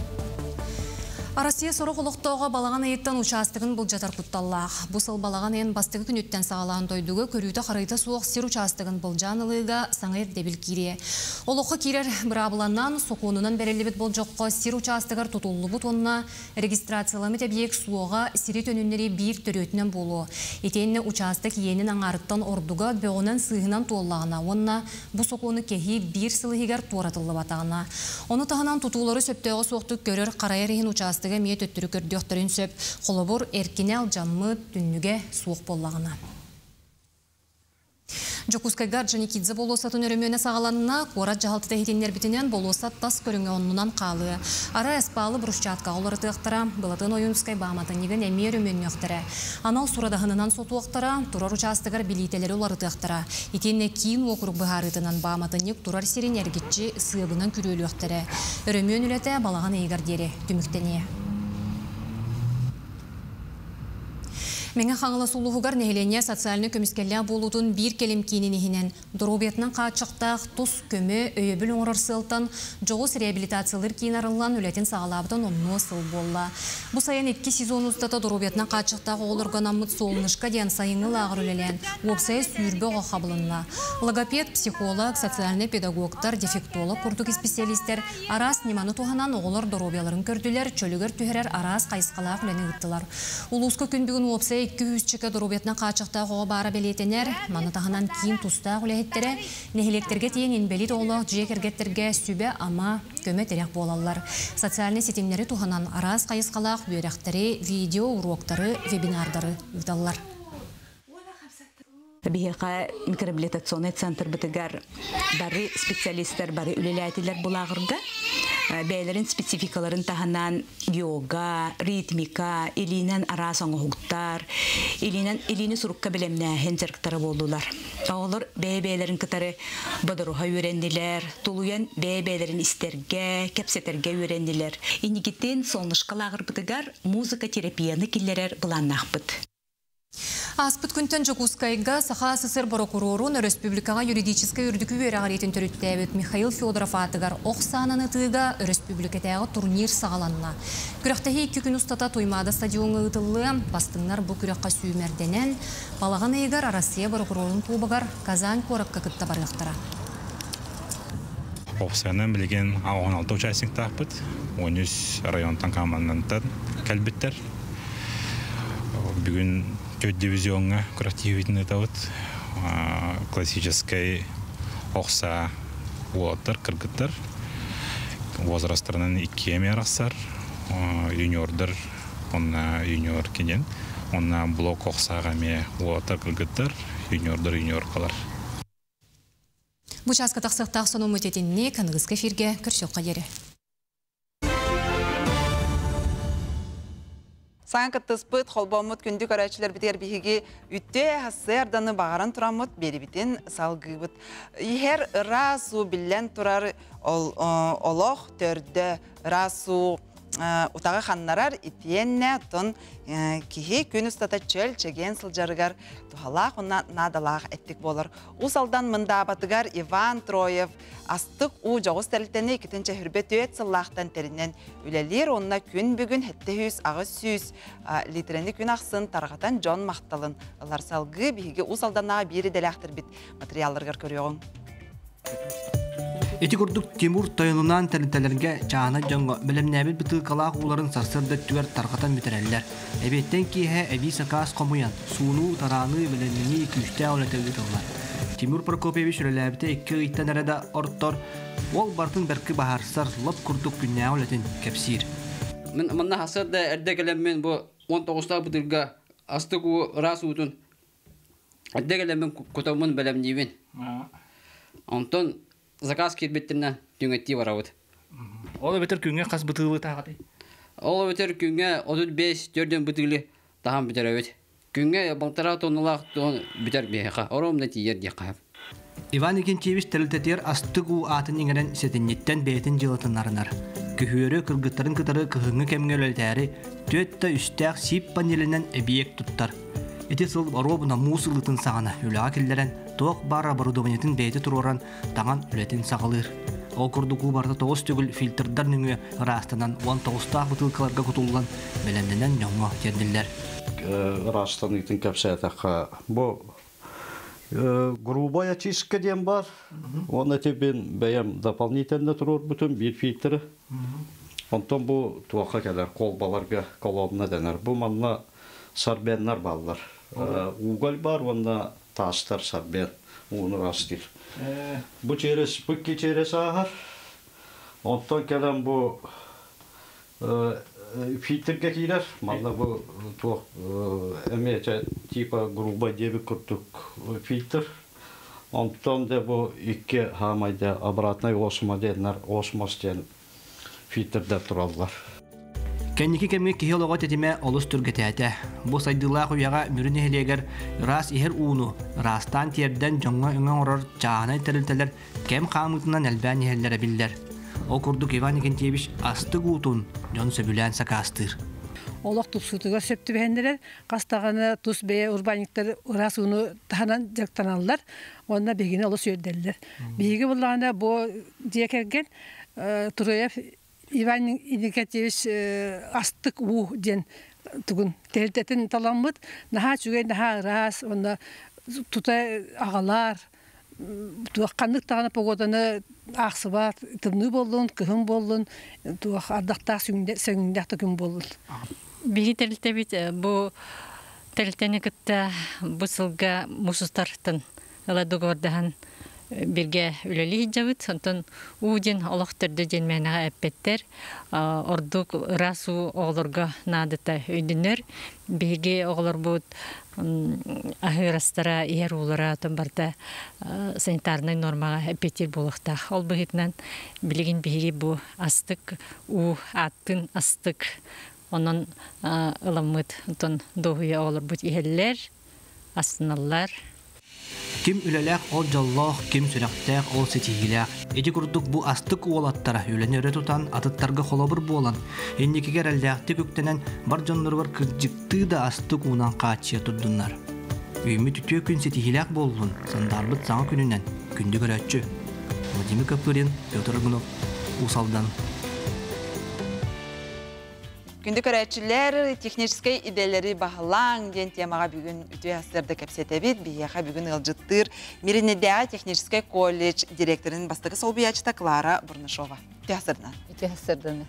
Россия сорох олохтооҕо балаҕан ыйыттан учаастагын былдьатар кутталлаах. Бу сыл балаҕан ыйын бастакы күнүттэн саҕалаан дойдуга көрүүтэ-харайыыта суох сир учаастагын былдьаан ылыыга саҥа ирдэбил киириэ. Олоххо киирэр быраабыланан, сокуонунан бэриллибит болдьоххо сир учаастагар тутуллубут уонна регистрацияламмыт объект суоҕа сири төнүннэрии биир төрүөтүнэн буолуо. Итиэннэ учаастак иэнин аҥаарыттан ордуга бөҕүнэн-сыыһынан туоллаҕына уонна бу сокуону кэһии биир сыл иһигэр туоратыллыбатаҕына. Ону таһынан тутуулары сөптөөҕө суохтук көрөр харайар иһин учаастагы эмиэ төттөрү көрдүөхтэрин сөп. Холобур, эркинэ алдьаммыт, түннүгэ суох буоллаҕына. Дьокуускайга Орджоникидзе болуоссатын өрөмүөнэ саҕаланна, куорат дьаһалтата иһитиннэрбитинэн болуоссат тас көрүҥэ оннунан хаалыа. Арай аспаалы брусчаткаҕа уларытыахтара, Былатыан Ойуунускай пааматынньыгын эмиэ өрөмүөннүөхтэрэ. Анал сурадаһынынан сотуохтара, турар учаастагар билиитэлэри уларытыахтара. Итиэннэ киин уокурук быһаарыытынан пааматынньык турар сирин эргиччи сыабынан күрүөлүөхтэрэ. Өрөмүөн үлэтэ балаҕан ыйыгар диэри түмүктэниэ. Мэҥэ Хаҥалас улууһугар нэһилиэнньэ социальнай көмүскэллээх буолуутун биир кэлим киинин иһинэн доруобуйатынан хааччахтаах тус көмө, өйөбүл оҥорор сыалтан дьоҕус реабилитациялыыр киин арыллан үлэтин саҕалаабыта номнуо сыл буолла. Бу сайын икки сезон устата доруобуйатынан хааччахтаах оҕолорго анаммыт «Солнышко» диэн сайыҥҥы лааҕыр үлэлээн, уопсайа 20 оҕо хабылынна. Логопед, психолог, социальнай педагогтар, дефектолог курдук исписэлиистэр араас ньыманы туһанан оҕолор доруобуйаларын көрдүлэр, чөлүгэр түһэрэр араас хайысхалаах үлэни ыыттылар. Улууска күн бүгүн уопсайа 200-чэкэ доруобуйатынан хааччахтаах оҕо баара бэлиэтэнэр, маны таһынан киин тустаах үлэһиттэрэ нэһилиэктэргэ тиийэн инбэлиит оҕолоох дьиэ кэргэттэргэ сүбэ-ама, көмө-тирэх буолаллар. Социальнай ситимнэри туһанан араас хайысхалаах үөрэхтэри, видео уруоктары, вебинардары ыыталлар. Биһиэхэ микрореабилитационный центрбытыгар бары специалисттар бары үлэлээтилэр бу лааҕырга. Бэйэлэрин спецификаларын таһынан йога, ритмика, илиинэн араас оҥоһуктар, илиинэн илиини сурукка бэлэмнээһин дьарыктара буоллулар. Оҕолор бэйэ-бэйэлэрин кытары бодоруһа үөрэннилэр, тулуйан бэйэ-бэйэлэрин истэргэ, кэпсэтэргэ үөрэннилэр. Инникитин Солнышко лааҕырбытыгар музыка терапияны киллэрэр былааннаахпыт. Ааспыт күнтэн Дьокуускайга Саха СССР борокуруорун, өрөспүүбүлүкэҕэ юридическай үрдүкү үөрэҕириитин төрүттээбит Михаил Федоров аатыгар ох саанан ытыыга өрөспүүбүлүкэтээҕи турнир саҕаланна. Күрэхтэһии 2 күн устата Туймаада стадиоҥҥа ыытыллыа, бастыҥнар бу күрэххэ сүүмэрдэнэн, балаҕан ыйыгар Россия борокуруорун кубогар Казань куоракка кытта барыахтара. Ох саанан билигин 16 участниктаахпыт, 13 районтан командантан кэлбиттэр. Бүгүн төрт дивизиоҥҥа күрэхтэһиибитин ыытабыт. Классическай ох саа уолаттар, кыргыттар возрасттарынан иккиэми арахсар, юниордар онна юниор кенен, онна блок ох сааҕа эмиэ уолаттар, кыргыттар, юниордар, юниоркалар. Бу чааска тахсыахтаах сонуммут итинник, аныгыскы эфиргэ көрсүөххэ диэри. Саҥа кыттыспыт, холбоммут күндү көрөөччүлэрбитигэр биһиги үтүө сарсыарданы баҕаран тураммыт биэрибитин салгыыбыт. Иһэр ыраас уу биллэн турар олох төрдө, ыраас уу утаҕы ханнарар итиэннэ оттон киһи күн устата чөл чэгиэн сылдьарыгар туһалаах уонна наадалаах эттик буолар. Уус Алдан Мындаабатыгар Иван Троев астык уу дьоҕус тэрилтэни 2024 сыллаахтан тэринэн үлэлиир уонна күн бүгүн 700-800 литрени күн ахсын тарҕатан дьон махталын ылар. Салгыы биһиги Уус Алданнааҕы биир идэлээхтэрбит материалларыгар көрүөҕүҥ. Ити курдук Тимур тойонунаан тэрилтэлэргэ чааһынай дьоҥҥо бэлэмнээбит бытыылкалаах ууларын сарсыарда өттүгэр тарҕатан бүтэрэллэр. Эбиэттэн киэһэ эбии сакаас хомуйан, суунуу, тарааныы, бэлэмнэнии күүстээх үлэтэ ыытыллар. Тимур Прокопьевич үлэлээбитэ 2 ыйтан эрэ да ортор, ол барытын бэркэ баһарсар, лоп курдук күннээҕи үлэтин кэпсиир. Мин манна сарсыарда эрдэ кэлэммин бу 19 бытыырга астык уу ыраас уутун эрдэ кэлэммин кутаммын бэлэмниибин. Онтон заказ киирбиттинэ түҥэттии барабыт. Ол эбэтэр күҥҥэ хас бытыылы таһаҕытый? Ол эбэтэр күҥҥэ 35 төрдөн бытыылы таһан бүтэрэбит. Күҥҥэ балтараа тонналаах туон бүтэр биһиэхэ. Оромна тиийэр диэххэ. Иван Викентьевич тэрилтэтигэр астык уу аатын иҥэрэн сэтинньиттэн бэйэтин дьыалатын арынар. Күһүөрү кыргыттарын кытары кыһыҥҥы кэмҥэ үлэлэтээри түөрт да үстээх сиип панелинэн эбийиэк туттар. Ити сыл оруобуна муус ылыытын саҕана үлэҕэ киллэрэн, туох баар оборудованиетын бэйэтэ туруоран, таҥан үлэтин саҕалыыр. Ол курдук уу барыта 9 төгүл фильтрдар нөҥүө ыраастанан 19-таах бытыылкаларга кутуллан, бэлэмнэнэн дьоҥҥо тиэрдиллэр. Ыраастаныытын кэпсээтэххэ, бу грубая очистка диэн бар. Уонна бин бэйэм дополнительно туруорбутум биир фильтры. Онтон бу туохха кэлэр колбаларга колонна дэнэр. Бу манна сорбеннар баллар. Уголь бар уонна таастар сорбен ууну ырастыыр. Бу через бу икки через ааһар. Онтон кэлэн бу фильтргэ киирэр. Манна бу туох эмиэ типа грубо диэбит курдук фильтр. Онтон да бу икки хаамайда обратный осмо диэннэр осмос диэн фильтрдэр тураллар. Кэнники кэмҥэ киһи олоҕо тэтимэ олус түргэтээтэ. Бу сайдыылаах үйэҕэ Мүрү нэһилиэгэр ыраас иһэр ууну ыраастаан тиэрдэн дьоҥҥо өҥө оҥорор чааһынай тэрилтэлэр кэм хаамыытынан элбээн иһэллэрэ биллэр. Ол курдук Иван Никентьевич астык уутун дьон сөбүлээн сакаастыыр. Олох тупсуутугар сөп түбэһиннэрэр, хас даҕаны тус бэйэ урбаанньыктар ыраас ууну таһынан дьарыктаналлар уонна биһигини олус үөрдэллэр. Биһиги буллаҕына бу дьиэ кэргэн Туруев Иван Иннокентьевич астык уу диэн тугун тэрилтэтин таламмыт наһаа үчүгэй, наһаа ыраас уонна тута аҕалаар туох ханнык даҕаны погоданы аахсыбат тымныы буоллун, кыһын буоллун, туох ардахтаах сөҥүндээх да күн буоллун. Биһи тэрилтэбит бу тэрилтэни кытта бу сылга мусустартан ыла договордаһан биргэ үлэлии сылдьабыт. Онтон уу диэн олох төрдө диэн мээнэҕэ эппэттэр. Ордук ыраас уу оҕолорго наадата өйдөнөр. Биһиги оҕолорбут аһыыр астара, иһэр уулара отон барыта санитарнай нормаҕа эппиэттиир буолуохтаах. Ол быһыытынан билигин биһиги бу астык уу ааттыын астык онон ыламмыт онтон дуоһуйа оҕолорбут иһэллэр, астыналлар. Ким үлэлээх ол дьоллоох, ким сүрэхтээх ол ситиһиилээх. Ити курдук бу астык уолаттара үлэни өрө тутан, атыттарга холобур буолан, инникигэ эрэллээхтик үктэнэн, бар дьонноругар кырдьыктыы да астык уунан хааччыйа турдуннар. Үүммүт үтүө күн ситиһиилээх буоллун, сандаарбыт саҥа күнүнэн, күндү көрөөччү. Владимир Копырин, Петр Аргунов, Уус Алдан. Күндү көрөөччүлэр, техническэй идэлэри баһылааҥ диэн темаҕа бүгүн үтүө сарсыарда кэпсэтэбит. Биһиэхэ бүгүн ыалдьыттыыр Миринэдээҕи техническэй колледж директорын бастакы солбуйааччыта Клара Бурнашова. Үтүө сарсыарданан. Үтүө сарсыарданы.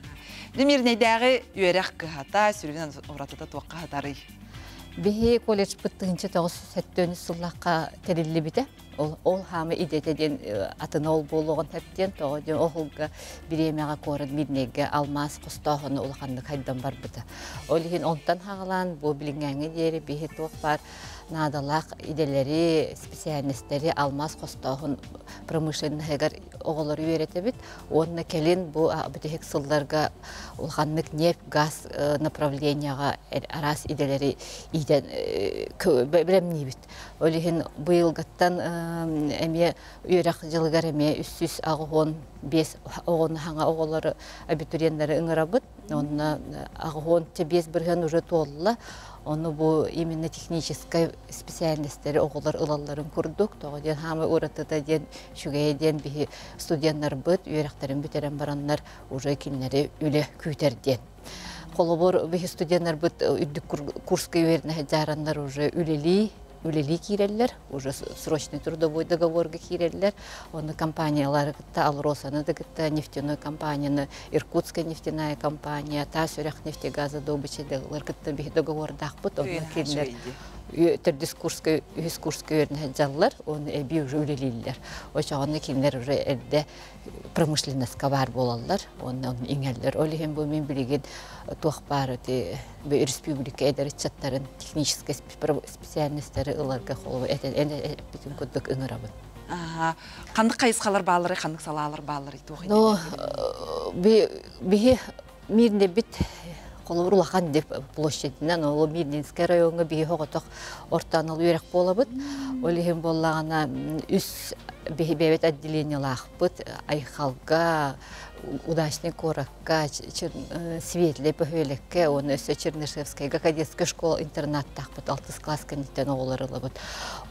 Мирнэйдээҕи үөрэх кыһата сүрүн уратыта туохха сытарый? Биһи колледжпыт 1973 сыллаахха тэриллибитэ. Ол хаама идэтэ диэн атын ол буолуоҕун сөп диэн тоҕо диэн оһулга бириэмэҕэ куорат Мирнэйгэ алмаас хостооһуну улаханнык хайдан барбыта. Ол иһин онтон хаҕалаан бу билиҥҥээҥҥэ диэри биһи туох баар наадалаах идэлэри, специальностары алмаас хостооһун промышленноһыгар оҕолору үөрэтэбит. Уонна кэлин бу бүтэһик сылларга улаханнык нефть, газ направлениеҕа араас идэлэри иитэн бэлэмниибит. Ол иһин быйылгыттан эмиэ үөрэх дьылыгар эмиэ 385 оҕону хаҥа оҕолору абитуриеннары ыҥырабыт. Онно 85% уже туолла. Ону бу именно техническай специальностары оҕолор ылалларын курдук, тоҕо диэн хаамай уратыта диэн үчүгэйэ диэн биһи студеннарбыт үөрэхтэрин бүтэрэн бараннар уже кинилэри үлэ күүтэр диэн. Холобур, биһи студеннарбыт үрдүк курска үөрэнэ сылдьараннар уже үлэлии үлэлии киирэллэр, уже срочный трудовой договорга киирэллэр. Оны компаниялары кытта, Алросаны да кытта, нефтяной компанияны, Иркутская нефтяная компания, Таас үрэх нефтегазодобыча дылар кытта биһи договордаахпыт. Онно кинилэр төрдүс курска, үһүс курска үөрэнэ сылдьаллар, оны эби уже үлэлииллэр. Очоҕону кинилэр уже эрдэ промышленностька баар буолаллар, уонна ону иҥэллэр. Ол иһин бу мин билигин туох баар ити республика эдэр ыччаттарын техническэй специальностары ыларга холобу этэн эппитин курдук ыҥырабын. Ханнык хайысхалар баалары, ханнык салаалар баалары туох Ну, биһи мирнебит холобур улахан деп площадынан ол Мирнинскэй райоҥҥа биһи оҕотох орто анал үөрэх буолабыт. Ол иһин буоллаҕына үс биһи бэйэбит отделениелаахпыт Айхалга, Удачный куоракка, Светлэй бөһүөлэккэ уонна өссө Чернышевскайга кадетскай школа интернаттаахпыт алтыс класс кэнниттэн оҕолор ылабыт.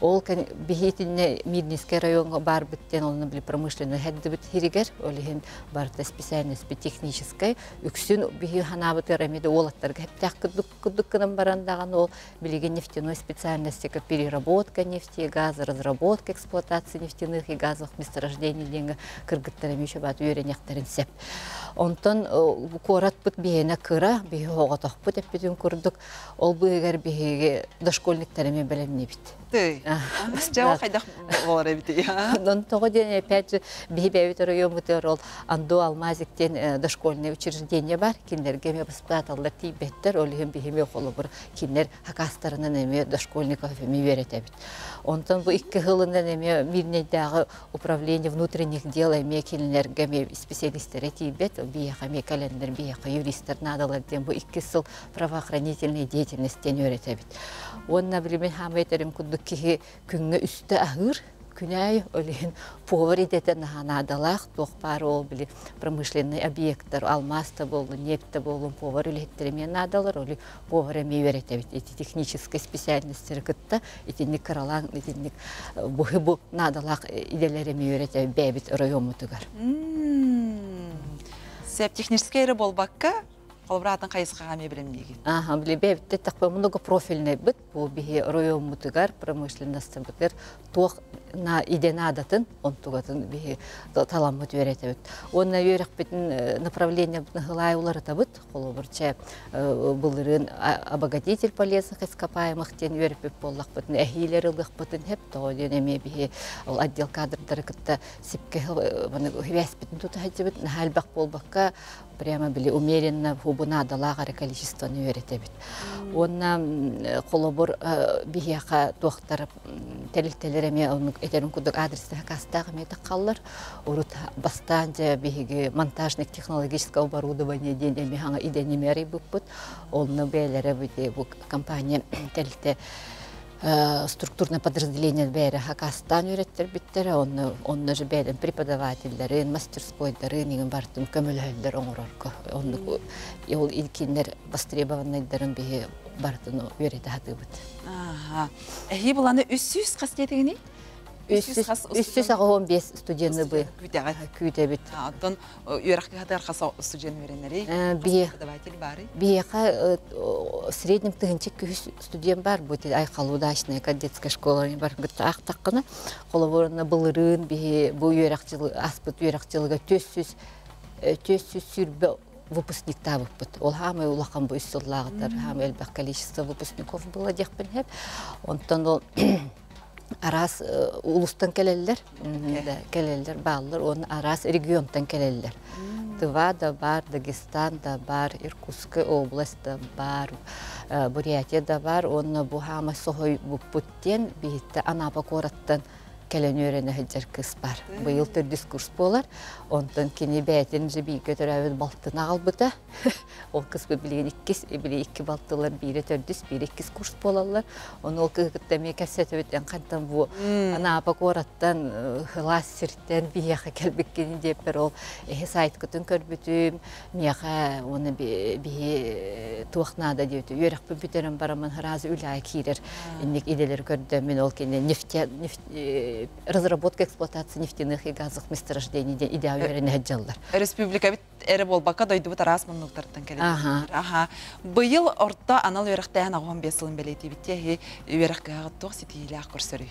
Ол биһи итиннэ Мирнинскэй райоҥҥа баарбыт диэн онно били промышленный хэддибит хиригэр ол иһин барыта специальность техническай үксүн биһи ханаабытыгар эмиэ да уолаттарга хэптээх курдук гынан баран даҕаны ол билигин нефтяной специальностика переработка нефти, газоразработка, эксплуатация нефтяных и газовых месторождений диэҥҥэ кыргыттар эмиэ шабаат үөрэниэхтэрин сөп. Онтон куоратпыт биһиэнэ кыра, биһи оҕотохпут эппитин курдук, ол быыһыгар биһиги дошкольниктар эмиэ бэлэмниибит. Тый. Дьэ, ол хайдах болар эбитий? Онон тоҕо диэн опять же биһи бэйэбит оройуоммутугар ол Андо Алмазик диэн дошкольное учреждение бар. Кинилэргэ эмиэ воспитателлар тиийбэттэр. Ол иһин биһи эмиэ холобур кинилэр хакастарынан эмиэ дошкольников эмиэ үөрэтэбит. Онтон бу икки сылынан эмиэ Мирнэйдээҕи управление внутренних дел эмиэ кинилэргэ эмиэ специалистэрэ тиийбэт. Биһиэхэ эмиэ кэлэннэр биһиэхэ юристар наадалар диэн бу икки сыл правоохранительная деятельность диэн үөрэтэбит. Уонна билимин хаамай этэрим курдук киһи күҥҥэ үстэ аһыыр, күнээй, ол иһин повар идэтэ наһаа наадалаах, туох баар ол били промышленный объекттар, алмаас да буоллун, нефть да буоллун, повар үлэһиттэрэ эмиэ наадалар, ол повар эмиэ үөрэтэбит. Ити техническэй специальностары кытта итинник кыралаан итинник бу бу наадалаах идэлэр эмиэ үөрэтэбит бэйэбит оройуоммутугар. Сөп техническэй эрэ буолбакка, холобур атын хайысхаҕа эмиэ билимниигин. Аха, били бэйэбит такой многопрофильный-быт. Бу биһи оройуоммутугар, промышленностыбытыгар туох на идэ наадатын, онтугатын биһи таламмыт үөрэтэбит. Уонна үөрэхпитин направлениебытын хылаай уларытабыт. Холобур, чэ былырыын обогатитель полезных ископаемых диэн үөрэппит буоллахпытын, эһиилэр ылыахпытын хеп тоҕо диэн эмиэ биһи ол отдел кадрдары кытта сипке хибээспитин тута сылдьыбыт. Наһаа элбэх буолбакка, прямо били умеренно бу наадалаах эрэ количествоны үөрэтэбит. Уонна холобур биһиэхэ туохтар тэрилтэлэр эмиэ оннук этерин курдук адрестаах кастаах эмиэ таххаллар. Урут бастаан дьэ биһиги монтажник технологического оборудования диэн эмиэ хаҥа идэни эмиэ арыйбыппыт. Онно бэйэлэрэ бу компания тэрилтэ структурное подразделение бэйэрэ хакастаан үөрэттэрбиттэрэ, онно онно же бэйэлэрин преподавателлэрин, мастерскойдарын игин бартын көмөлөһөллөр оҥорорго. Оннук ол илкиннэр востребованныйдарын биһи бартын үөрэтэ хатыыбыт. Эһи буланы 300 хас диэтигини? 385 студенты бы күүтэбит. Оттон үөрэх кыһатыгар хас студент үөрэнэрий? Преподаватель баарый? Биһиэхэ в среднем тыһынча күһүс студент бар бу Айхал удачная кадетская школа бар гытта ахтаққына холобурuna былырыын биһи бу үөрэх жылы аспыт үөрэх жылыга 400 сүрбэ выпускниктаабыппыт. Ол хаамай улахан бу үс сыллааҕытар хаамай элбэх количество выпускников было диэхпин хэп. Онтон ол араас улустан кэлэллэр, кэлэллэр бааллар, уонна араас регионтан кэлэллэр. Тыва да бар, Дагестан да бар, Иркутская область да бар, Бурятия да бар, онно бу хаама соһой буппут диэн биһитте Анапа куораттан кэлэн үөрэнэ сылдьар кыыс бар. Быйыл төрдүс курс буолар. Онтон кини бэйэтин же бииргэ төрөөбүт балтын аҕалбыта. Ол кыспыт билигин иккис, били икки балтылар биирэ төрдүс, биирэ иккис курс буолаллар. Ону ол кыһы кытта эмиэ кэпсэтэбит эн хантан бу Анапа куораттан хылаас сиртэн биһиэхэ кэлбиккин диэппэр ол эһи сайткытын көрбүтүм, миэхэ уонна биһи туох наада диэбит үөрэхпин бүтэрэн бараммын сразу үлэҕэ киирэр инник идэлэри көрдөммүн ол кине нефть разработка эксплуатация нефтяных и газовых месторождений диэн идея үөрэнэ сылдьаллар. Республикабыт эрэ буолбакка дойдубут араас муннуктарыттан кэлэн. Аха. Быйыл орто анал үөрэхтээһин 15 сылын бэлиэтиибит тиэһи үөрэх кыһаҕыт туох ситиһиилээх көрсөрүй?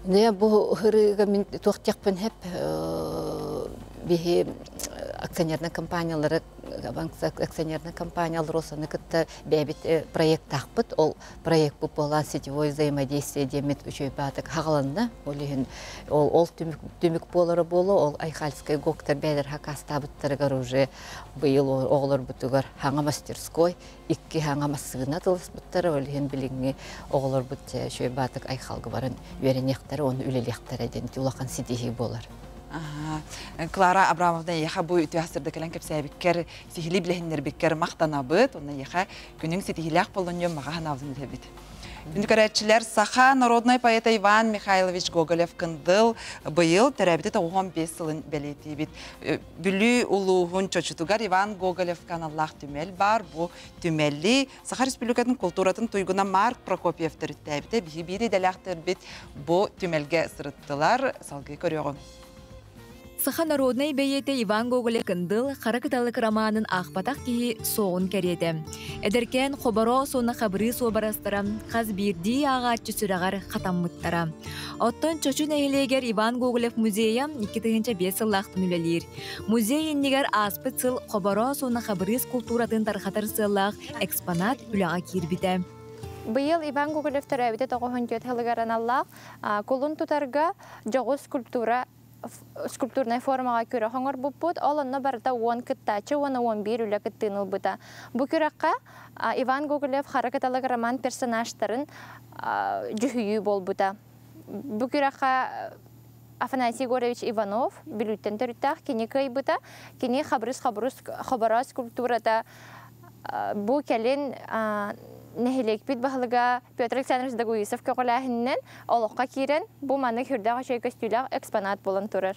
Не бу хырыыга мин туох диэхпин хеп биһи акционерный компаниялары акционерный компаниялар осаны кытта бэйэбит проекттаахпыт. Ол проект буолан сетевой взаимодействие диэммит үчүгэй баатык хаҕаланна. Ол иһин ол ол түмүк буолара буолуо. Ол Айхальскай ГОКтар бэйэлэр хакаастаабыттарыгар уже быйыл оҕолорбутугар хаҥа мастерской икки хаҥа массыына тылыспыттара. Ол иһин билиҥҥи оҕолорбут үчүгэй баатык Айхалга баран үөрэниэхтэрэ уонна үлэлиэхтэрэ диэн улахан ситиһии буолар. Клара Абрамовна, эйиэхэ бу үтүө сырда кэлэн кэпсээбиккэр, сиһилии билиһиннэрбиккэр махтанабыт. Онно эйиэхэ күнүҥ ситиһиилээх боллонньуон маҕа санаабытын билэбит. Күндү көрөөччүлэр, саха народнай поэта Иван Михайлович Гоголев-Кындыл быйыл төрөөбүтэ 95 сылын бэлиэтиибит. Бүлүү улууһун Чочутугар Иван Гоголевка аналлаах түмэл бар. Бу түмэли Саха Республикатын култууратын туйгуна Марк Прокопьев төрүттээбитэ. Биһи биир идэлээхтэрбит бу түмэлгэ сырыттылар. Салгыы көрүөҕүҥ. Саха народнай бэйиэтэ Иван Гоголев Кындыл Хара кыталык романын аахпатах киһи суоҕун кэриэтэ. Эдэркээн Хобороос уонна Хабырыыс уобарастара хас биирдии ааҕааччы сүрэҕэр хатаммыттара. Оттон Чочу нэһилиэгэр Иван Гоголев музейа 2005 сыллаахтан үлэлиир. Музей иннигэр ааспыт сыл Хобороос уонна Хабырыыс култууратын тарҕатар сыаллаах экспонат үлэҕэ киирбитэ. Быйыл Иван Гоголев төрөөбүтэ 94 сылыгар аналлаах кулун тутарга дьоҕус скульптура скульптурнай формаҕа күрэх оҥорбуппут. Ол онно барыта 10 кыттааччы уонна 11 үлэ кыттыыны ылбыта. Бу күрэххэ Иван Гоголев Хара кыталык роман персонажтарын дьүһүйүү буолбута. Бу күрэххэ Афанасий Егорович Иванов Бүлүүттэн төрүттээх кини кыайбыта. Кини хабырыс-хабырыс хобороос скульптурата бу кэлин нэһилиэкпит баһылыга Петр Александрович Дагуисов көҕүлээһининэн олоххо киирэн, бу маннык сүрдээх үчүгэй көстүүлээх экспонат буолан турар.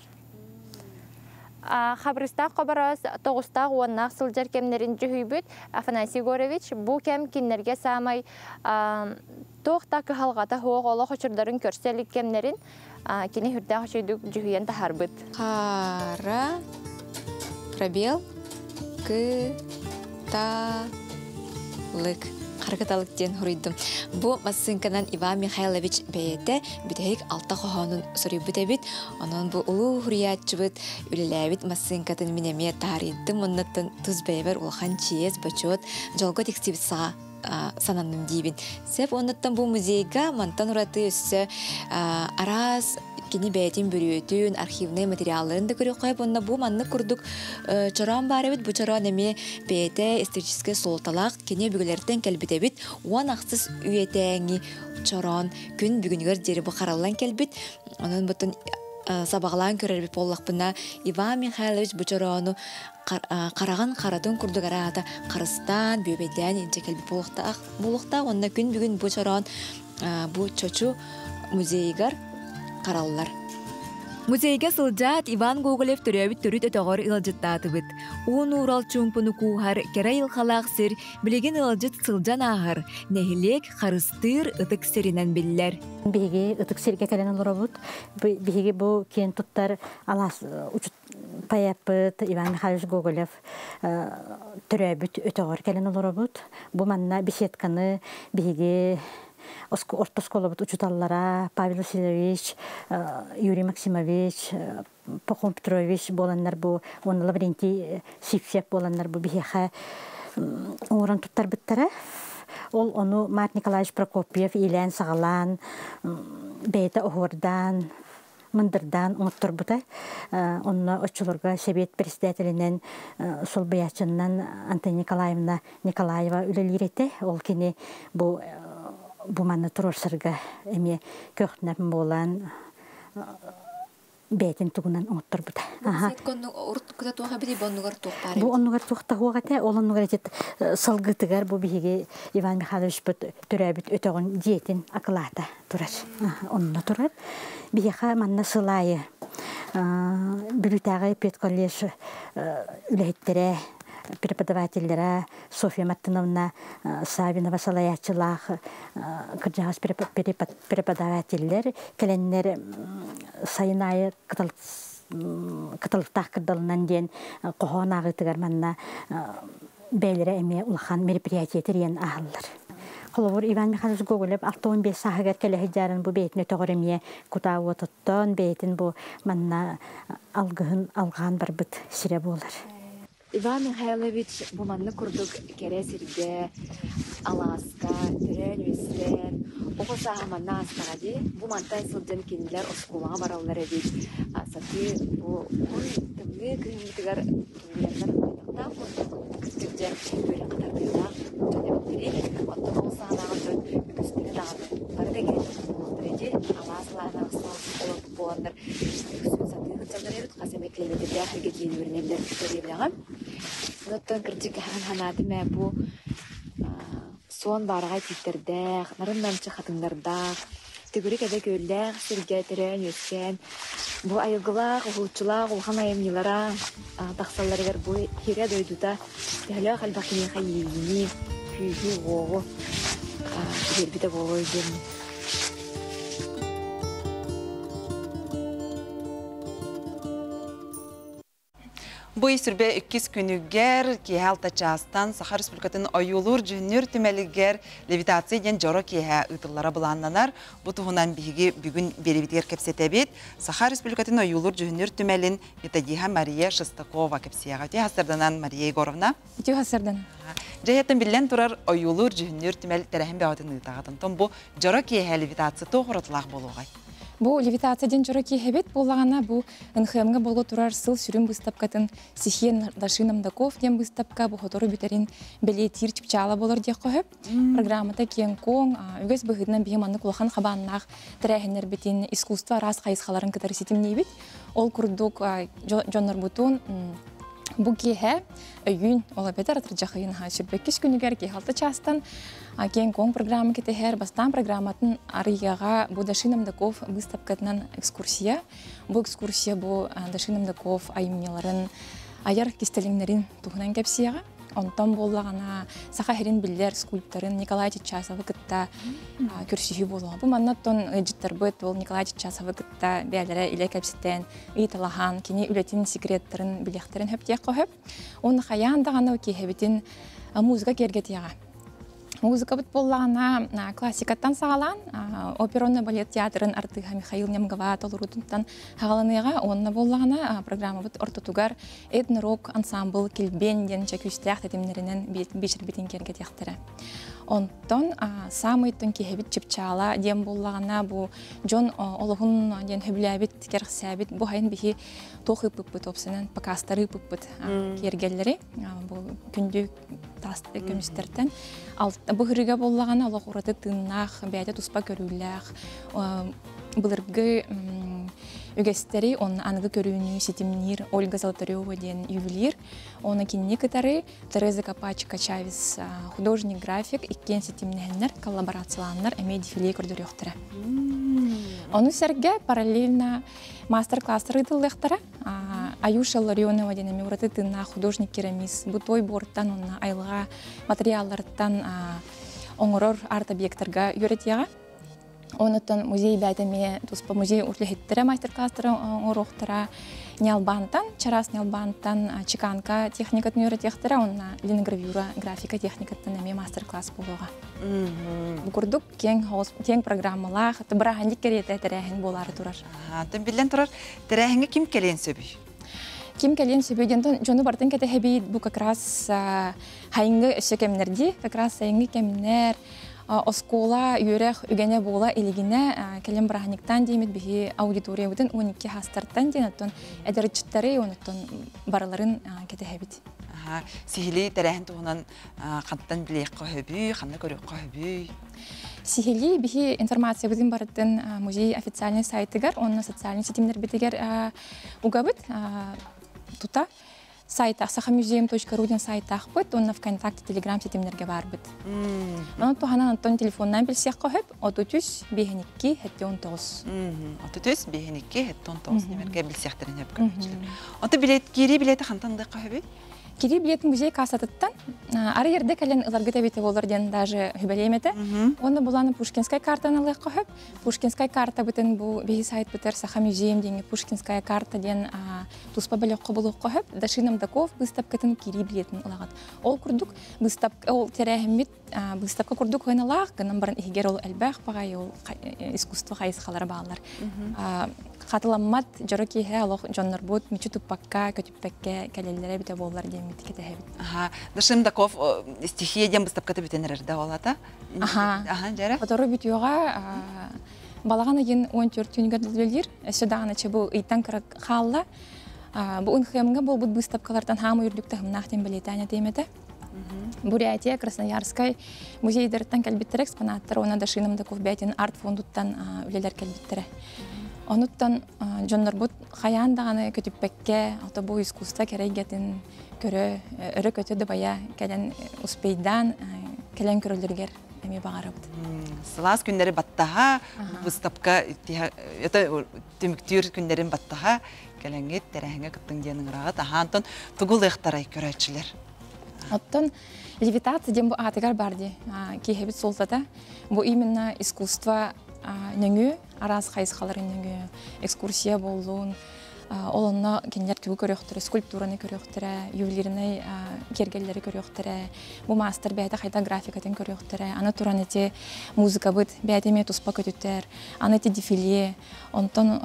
Хабырыстаах хобороос тоҕустаах уоннаах сылдьар кэмнэрин дьүһүйбүт Афанасий Егорович бу кэм кинилэргэ саамай туох да кыһалҕата суох олох очурдарын көрсө илик кэмнэрин кини сүрдээх үчүгэйдик дьүһүйэн таһаарбыт. Хара пробел кы та лык Харакаталык диэн хуруйдум. Бу массыынканан Иван Михайлович бэйэтэ бүтэһик алта хоһоонун суруйбут эбит. Онон бу улуу хуруйааччыбыт үлэлээбит массыынкатын мин эмиэ таарыйдым. Оннуттан тус бэйэбэр улахан чиэс, бочуот, дьолго тиксибит саҕа сананным диибин. Сеп оннуттан бу музейга мантан ураты өссө араас кини бэйэтин бүрүөтүн, архивнай материалларын да көрүөххэ уонна бу маннык курдук чороон баар эбит. Бу чороон эмиэ бэйэтэ историческай суолталаах кини өбүгэлэртэн кэлбит эбит. 16 үйэтээҥи чороон күн бүгүнүгэр диэри бу хараллан кэлбит. Онон бутун сабаҕалаан көрөрбүт буоллахпына Иван Михайлович бу чороону хараҕын харатын курдук араата харыстаан, бүөбэйдээн илдьэ кэлбит буолуохтаах буолуохтаах уонна күн бүгүн бу чороон бу Чочу музейыгар хараллар. Музейга сылдьаат Иван Гоголев төрөөбүт төрүт өтөҕөр ыалдьыттаатыбыт. Уун уурал чуумпуну кууһар кэрэ айылҕалаах сир билигин ыалдьыт сылдьан ааһар, нэһилиэк харыстыыр ытык сиринэн биллэр. Биһиги ытык сиргэ кэлэн олоробут. Биһиги бу киэн туттар алаас поэппыт Иван Михайлович Гоголев төрөөбүт өтөҕөр кэлэн олоробут. Бу манна беседканы биһиги орто оскуолабыт учуталлара Павел Васильевич, Юрий Максимович, Пахом Петрович буоланнар бу уонна Лаврентий Сивцев буоланнар бу биһиэхэ оҥорон туттарбыттара. Ол ону Март Николаевич Прокопьев иилээн-саҕалаан, бэйэтэ оһуордаан, мындырдаан оҥотторбута. Онно оччолорго Сэбиэт председателинэн солбуйааччыннан Антонина Николаевна Николаева үлэлиир этэ. Ол кини бу бу манна туруорсарга эмиэ көхнөм буолан бэйэтин тугунан оҥотторбута. Бу оннугар туох таһуох этэ, ол оннугар этит салгытыгар бу биһиги Иван Михайловичпыт төрөөбүт өтөҕүн дьиэтин акылаата турар. Онно турар. Биһиэхэ манна сыл аайы Бүлүүтээҕи педколледж үлэһиттэрэ, преподавателлэрэ Софья Мартыновна Савинова салайааччылаах кырдьаҕас преподавателлэр кэлэннэр сайын аайы кыталыктаах кырдалынан диэн хоһоон ааҕыытыгар манна бэйэлэрэ эмиэ улахан мероприятие тэрийэн ааһаллар. Холобур, Иван Михайлович Гоголев 65 сааһыгар кэлэ сылдьарын бу бэйэтин өтөҕөр эмиэ кутаа уотуттан бэйэтин бу манна алгыһын алҕаан барбыт сирэ буолар. Иван Михайлович бу маннык курдук кэрэ сиргэ, алааска төрөөн-үөскээн, оҕо сааһа манна аастаҕа дии. Бу мантан сылдьан кинилэр оскуолаҕа бараллар эбит. Сатыы бу уһун тымныы кыһыммытыгар тулуйаннар хайдахтаах курдук кырдьык дьэ үөрэххэ тардыылаах дьон эбиттэрий. Оттон ол саҕанааҕы дьон үгүстэрэ даҕаны бары да кэлбит буолуохтара дии. Алаас алааһынан олорбут буоланнар үксүн сатыы сылдьаллар эбит, хас эмэ километрдээх сиргэ тиийэн үөрэнэллэр дэриэбинэҕэ. Оттон кырдьык аһан санаатым ээ бу суон баараҕай тииттэрдээх, нарын-намчы хатыҥнардаах, төгүрүк эбэ күөллээх сиргэ төрөөн-үөскээн, бу айылгылаах, уһулуччулаах улахан айымньылара тахсалларыгар бу сирэ дойдута төһөлөөх элбэх киниэхэ иэйиини, күүһү-уоҕу биэрбитэ буолуой диэн. Бу сүрбэ иккис күнүгэр киэһэ алта чаастан Саха Республикатын ойуулуур дьүһүннүүр түмэлигэр левитация диэн дьоро киэһэ ыытыллара былааннанар. Бу туһунан биһиги бүгүн биэрэбитигэр кэпсэтэбит. Саха Республикатын ойуулуур дьүһүннүүр түмэлин методиһа Мария Шестакова кэпсиэҕэ. Үтүө хастарданан Мария Егоровна. Үтүө хастардан. Дьэһиэттэн биллэн турар ойуулуур дьүһүннүүр түмэл тэрээһин бөҕөтүн ыытаҕыт. Онтон бу дьоро киэһэ левитация туох уратылаах буолуоҕай? Бу левитация диэн дьоро киэһэбит буоллаҕына, бу НХМ-га буола турар сыл сүрүн быыстапкатын Сихен Дашин Амдаков диэн быыстапка бу сотору бүтэрин бэлиэтиир чыпчаала буолар диэххэ сөп. Программата киэҥ-куоҥ, үгэс быһыытынан биһи маннык улахан хабааннаах тэрээһиннэрбитин искусство араас хайысхаларын кытары ситимниибит. Ол курдук дьоннорбутун бу киэһэ өйүүн ол эбэтэр атырдьах ыйын сүрбэккис күнүгэр киэһэ алта чаастан киэҥ-куоҥ программа кэтэһэр. Бастаан программатын арыйыаҕа бу Дашин Амдаков быыстапкатынан экскурсия. Бу экскурсия бу Дашин Амдаков айымньыларын айар кистэлиҥнэрин туһунан кэпсиэҕэ. Онтон буоллаҕына саха сирин биллэр скульпторын Николай Чичасовы кытта көрсүһүү буолуоҕа. Бу манна оттон ыалдьыттарбыт ол Николай Чичасовы кытта бэйэлэрэ илэ кэпсэтэн, ыйыталаһан, кини үлэтин секреттарын билиэхтэрин сөп диэххэ сөп. Уонна хайаан даҕаны киэһэбитин музыка киэргэтиэҕэ. Музыкабыт буоллаҕына классикаттан саҕалаан оперонно балет театрын артыыһа Михаил Немгова толоруутуттан хаҕаланыаҕа. Уонна буоллаҕына программабыт ортотугар этно-рок ансамбл Килбиэн диэн чэкүүстээх тэтимнэринэн биэчэрбитин киэргэтиэхтэрэ. Онтон саамай киһибит чыпчаала диэн буоллаҕына бу дьон олоһун диэн хөбүлээбит, кэрэхсээбит бу хайын биһи туох ыыппыппыт опсанан покастары ыыппыппыт киэргэллэри бу күндү таас көмүстэртэн бу хырыга буоллаҕына олох ураты тыыннаах, бэйэтэ туспа көрүүлээх былыргы үгэстэри онно аныгы көрүүнү ситимниир Ольга Золотарева диэн ювелир. Оны кинини кытары Тереза Капачка Чавес художник-график иккиэн ситимнэһэннэр, коллаборациялааннар эмиэ дефиле көрдөрүөхтэрэ. Ону сэргэ параллельно мастер-класстар ыытыллыахтара. Аюша Ларионова диэн эмиэ ураты тыыннаах художник-керамист. Бу той буортан онно айылҕа материалларыттан оҥорор арт-объекттарга үөрэтиэҕэ. Онуттан музей бэйэтэ эмиэ туспа музей үлэһиттэрэ мастер-класстары оҥоруохтара. Ньалбаантан, чараас ньалбаантан чеканка техникатын үөрэтиэхтэрэ, онно линогравюра, графика техникаттан эмиэ мастер-класс буолуоҕа. Бу курдук киэҥ киэҥ программалаах, бырааһынньык кэриэтэ тэрээһин буолаары турар. Антон биллэн турар, тэрээһиҥҥэ ким кэлиэн сөбүй? Ким кэлиэн сөбүй диэн дьону бартын кэтэһэбит, бу как раз сайыҥҥы өссө кэмнэр дии, как раз сайыҥҥы кэмнэр, Оскуола үөрэх үгэнэ буола илигинэ кэлэн бырааһынньыктаан диэмит биһи аудиториябытын 12 хастартан диэн оттон эдэр ыччаттары онуттан барыларын кэтэһэбит. Сиһилии тэрээһин туһунан хантан билиэххэ хөбүй, ханна көрүөххэ хөбүй? Сиһилии биһи информациябытын барытын музей официальный сайтыгар, онно социальный ситимнэрбитигэр угабыт тута. Сайтах сахамузеум.ру диэн сайтаахпыт уонна ВКонтакте, Телеграм ситимнэргэ баарбыт. Онон туһанан онтон телефоннаан билсиэххэ сөп 33 52 79. 33 52 79 нөмерге билсиэхтэрин сөп көрөөччүлэр. Ото билет киирии билети хантан ылыахха сөбүй? Кири билет музей кассатыттан ары ерде кэлэн ыларгыт эбите болор диэн даже хүбэлиэм этэ. Уонна буланы Пушкинскай картаны ылыахха сөп. Пушкинскай карта бытын бу биһи сайтпытар Саха музейым диэҥҥэ Пушкинская карта диэн туспа бөлөххө булуохха сөп. Даши Намдаков быыстапкатын киирии билетин ылаҕыт. Ол курдук быыстапка ол тэрээһиммит быыстапка курдук ыналаах гынан баран иһигэр ол элбэх баҕайы ол искусство хайысхалара бааллар. Хатыламмат дьоро киэһэ олох дьоннорбут мүчү туппакка, көтүппэккэ кэлэллэрэ эбитэ буоллар диэммит кэтэһэбит. Аха, Дашим Даков стихия диэн быыстапката бүтэн эрэр да олата. Аха. Аха, дьэрэ. Сотору бүтүөҕэ балаҕан ыйын 14 күнүгэр үлэлиир. Өссө даҕаны бу ыйтан кыра хаалла. Бу НХМ-га буолбут быыстапкалартан хаамы үрдүк таһымнаах диэн бэлиэтээн этиэм этэ. Бурятия, Красноярскай музейдарыттан кэлбиттэрэ экспонаттар уонна Дашиным Даков бэйэтин арт-фондуттан үлэлэр кэлбиттэрэ. Онуттан дьоннорбут хайаан даҕаны көтүппэккэ, ото бу искусство кэрэйгэтин көрө, өрө көтө дыбайа кэлэн успейдаан кэлэн көрөлөрүгэр эмиэ баҕарабыт. Сылаас күннэри баттаһа, выставка это түмүктүүр күннэрин баттаһа кэлэҥҥит тэрээһиҥҥэ кыттыҥ диэн ыҥыраҕыт. Аха, онтон тугу ылыахтарай көрөөччүлэр? Оттон левитация диэн бу аатыгар бар дии. Киэһэбит суолтата. Бу именно искусство нөҥүө, араас хайысхаларын нөҥүө, экскурсия буоллун, ол онно кинилэр тугу көрүөхтэрэ, скульптураны көрүөхтэрэ, ювелирнай киэргэллэри көрүөхтэрэ, бу маастар бэйэтэ хайдах графикатын көрүөхтэрэ, аны туран ити музыкабыт бэйэтэ эмиэ туспа көтүтэр, аны ити дефиле, онтон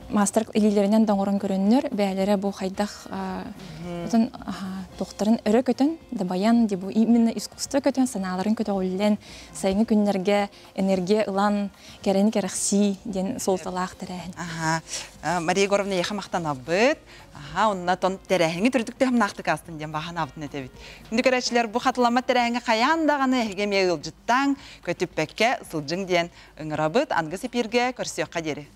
маастар илиилэринэн да оҥорон көрөннөр, бэйэлэрэ бу хайдах отон туохтарын өрө көтөн, дабайан, ди бу именно искусство көтөн, санааларын көтөҕүллэн, сайыҥҥы күннэргэ энергия ылан, кэрэни кэрэхсии диэн суолталаах тэрээһин. Аха, Мария Егоровна эйиэхэ махтанабыт. Аха, онна тон тэрээһиҥи түрдүк тыһымнаахтык астын диэн баһанаабытын этэбит. Күндү көрөөччүлэр, бу хатыламмат тэрээһиҥҥэ хайаан даҕаны эһиги эмиэ ыалдьыттаҥ, көтүппэккэ сылдьыҥ диэн ыҥырабыт. Аныгы эпииргэ көрсүөххэ диэри.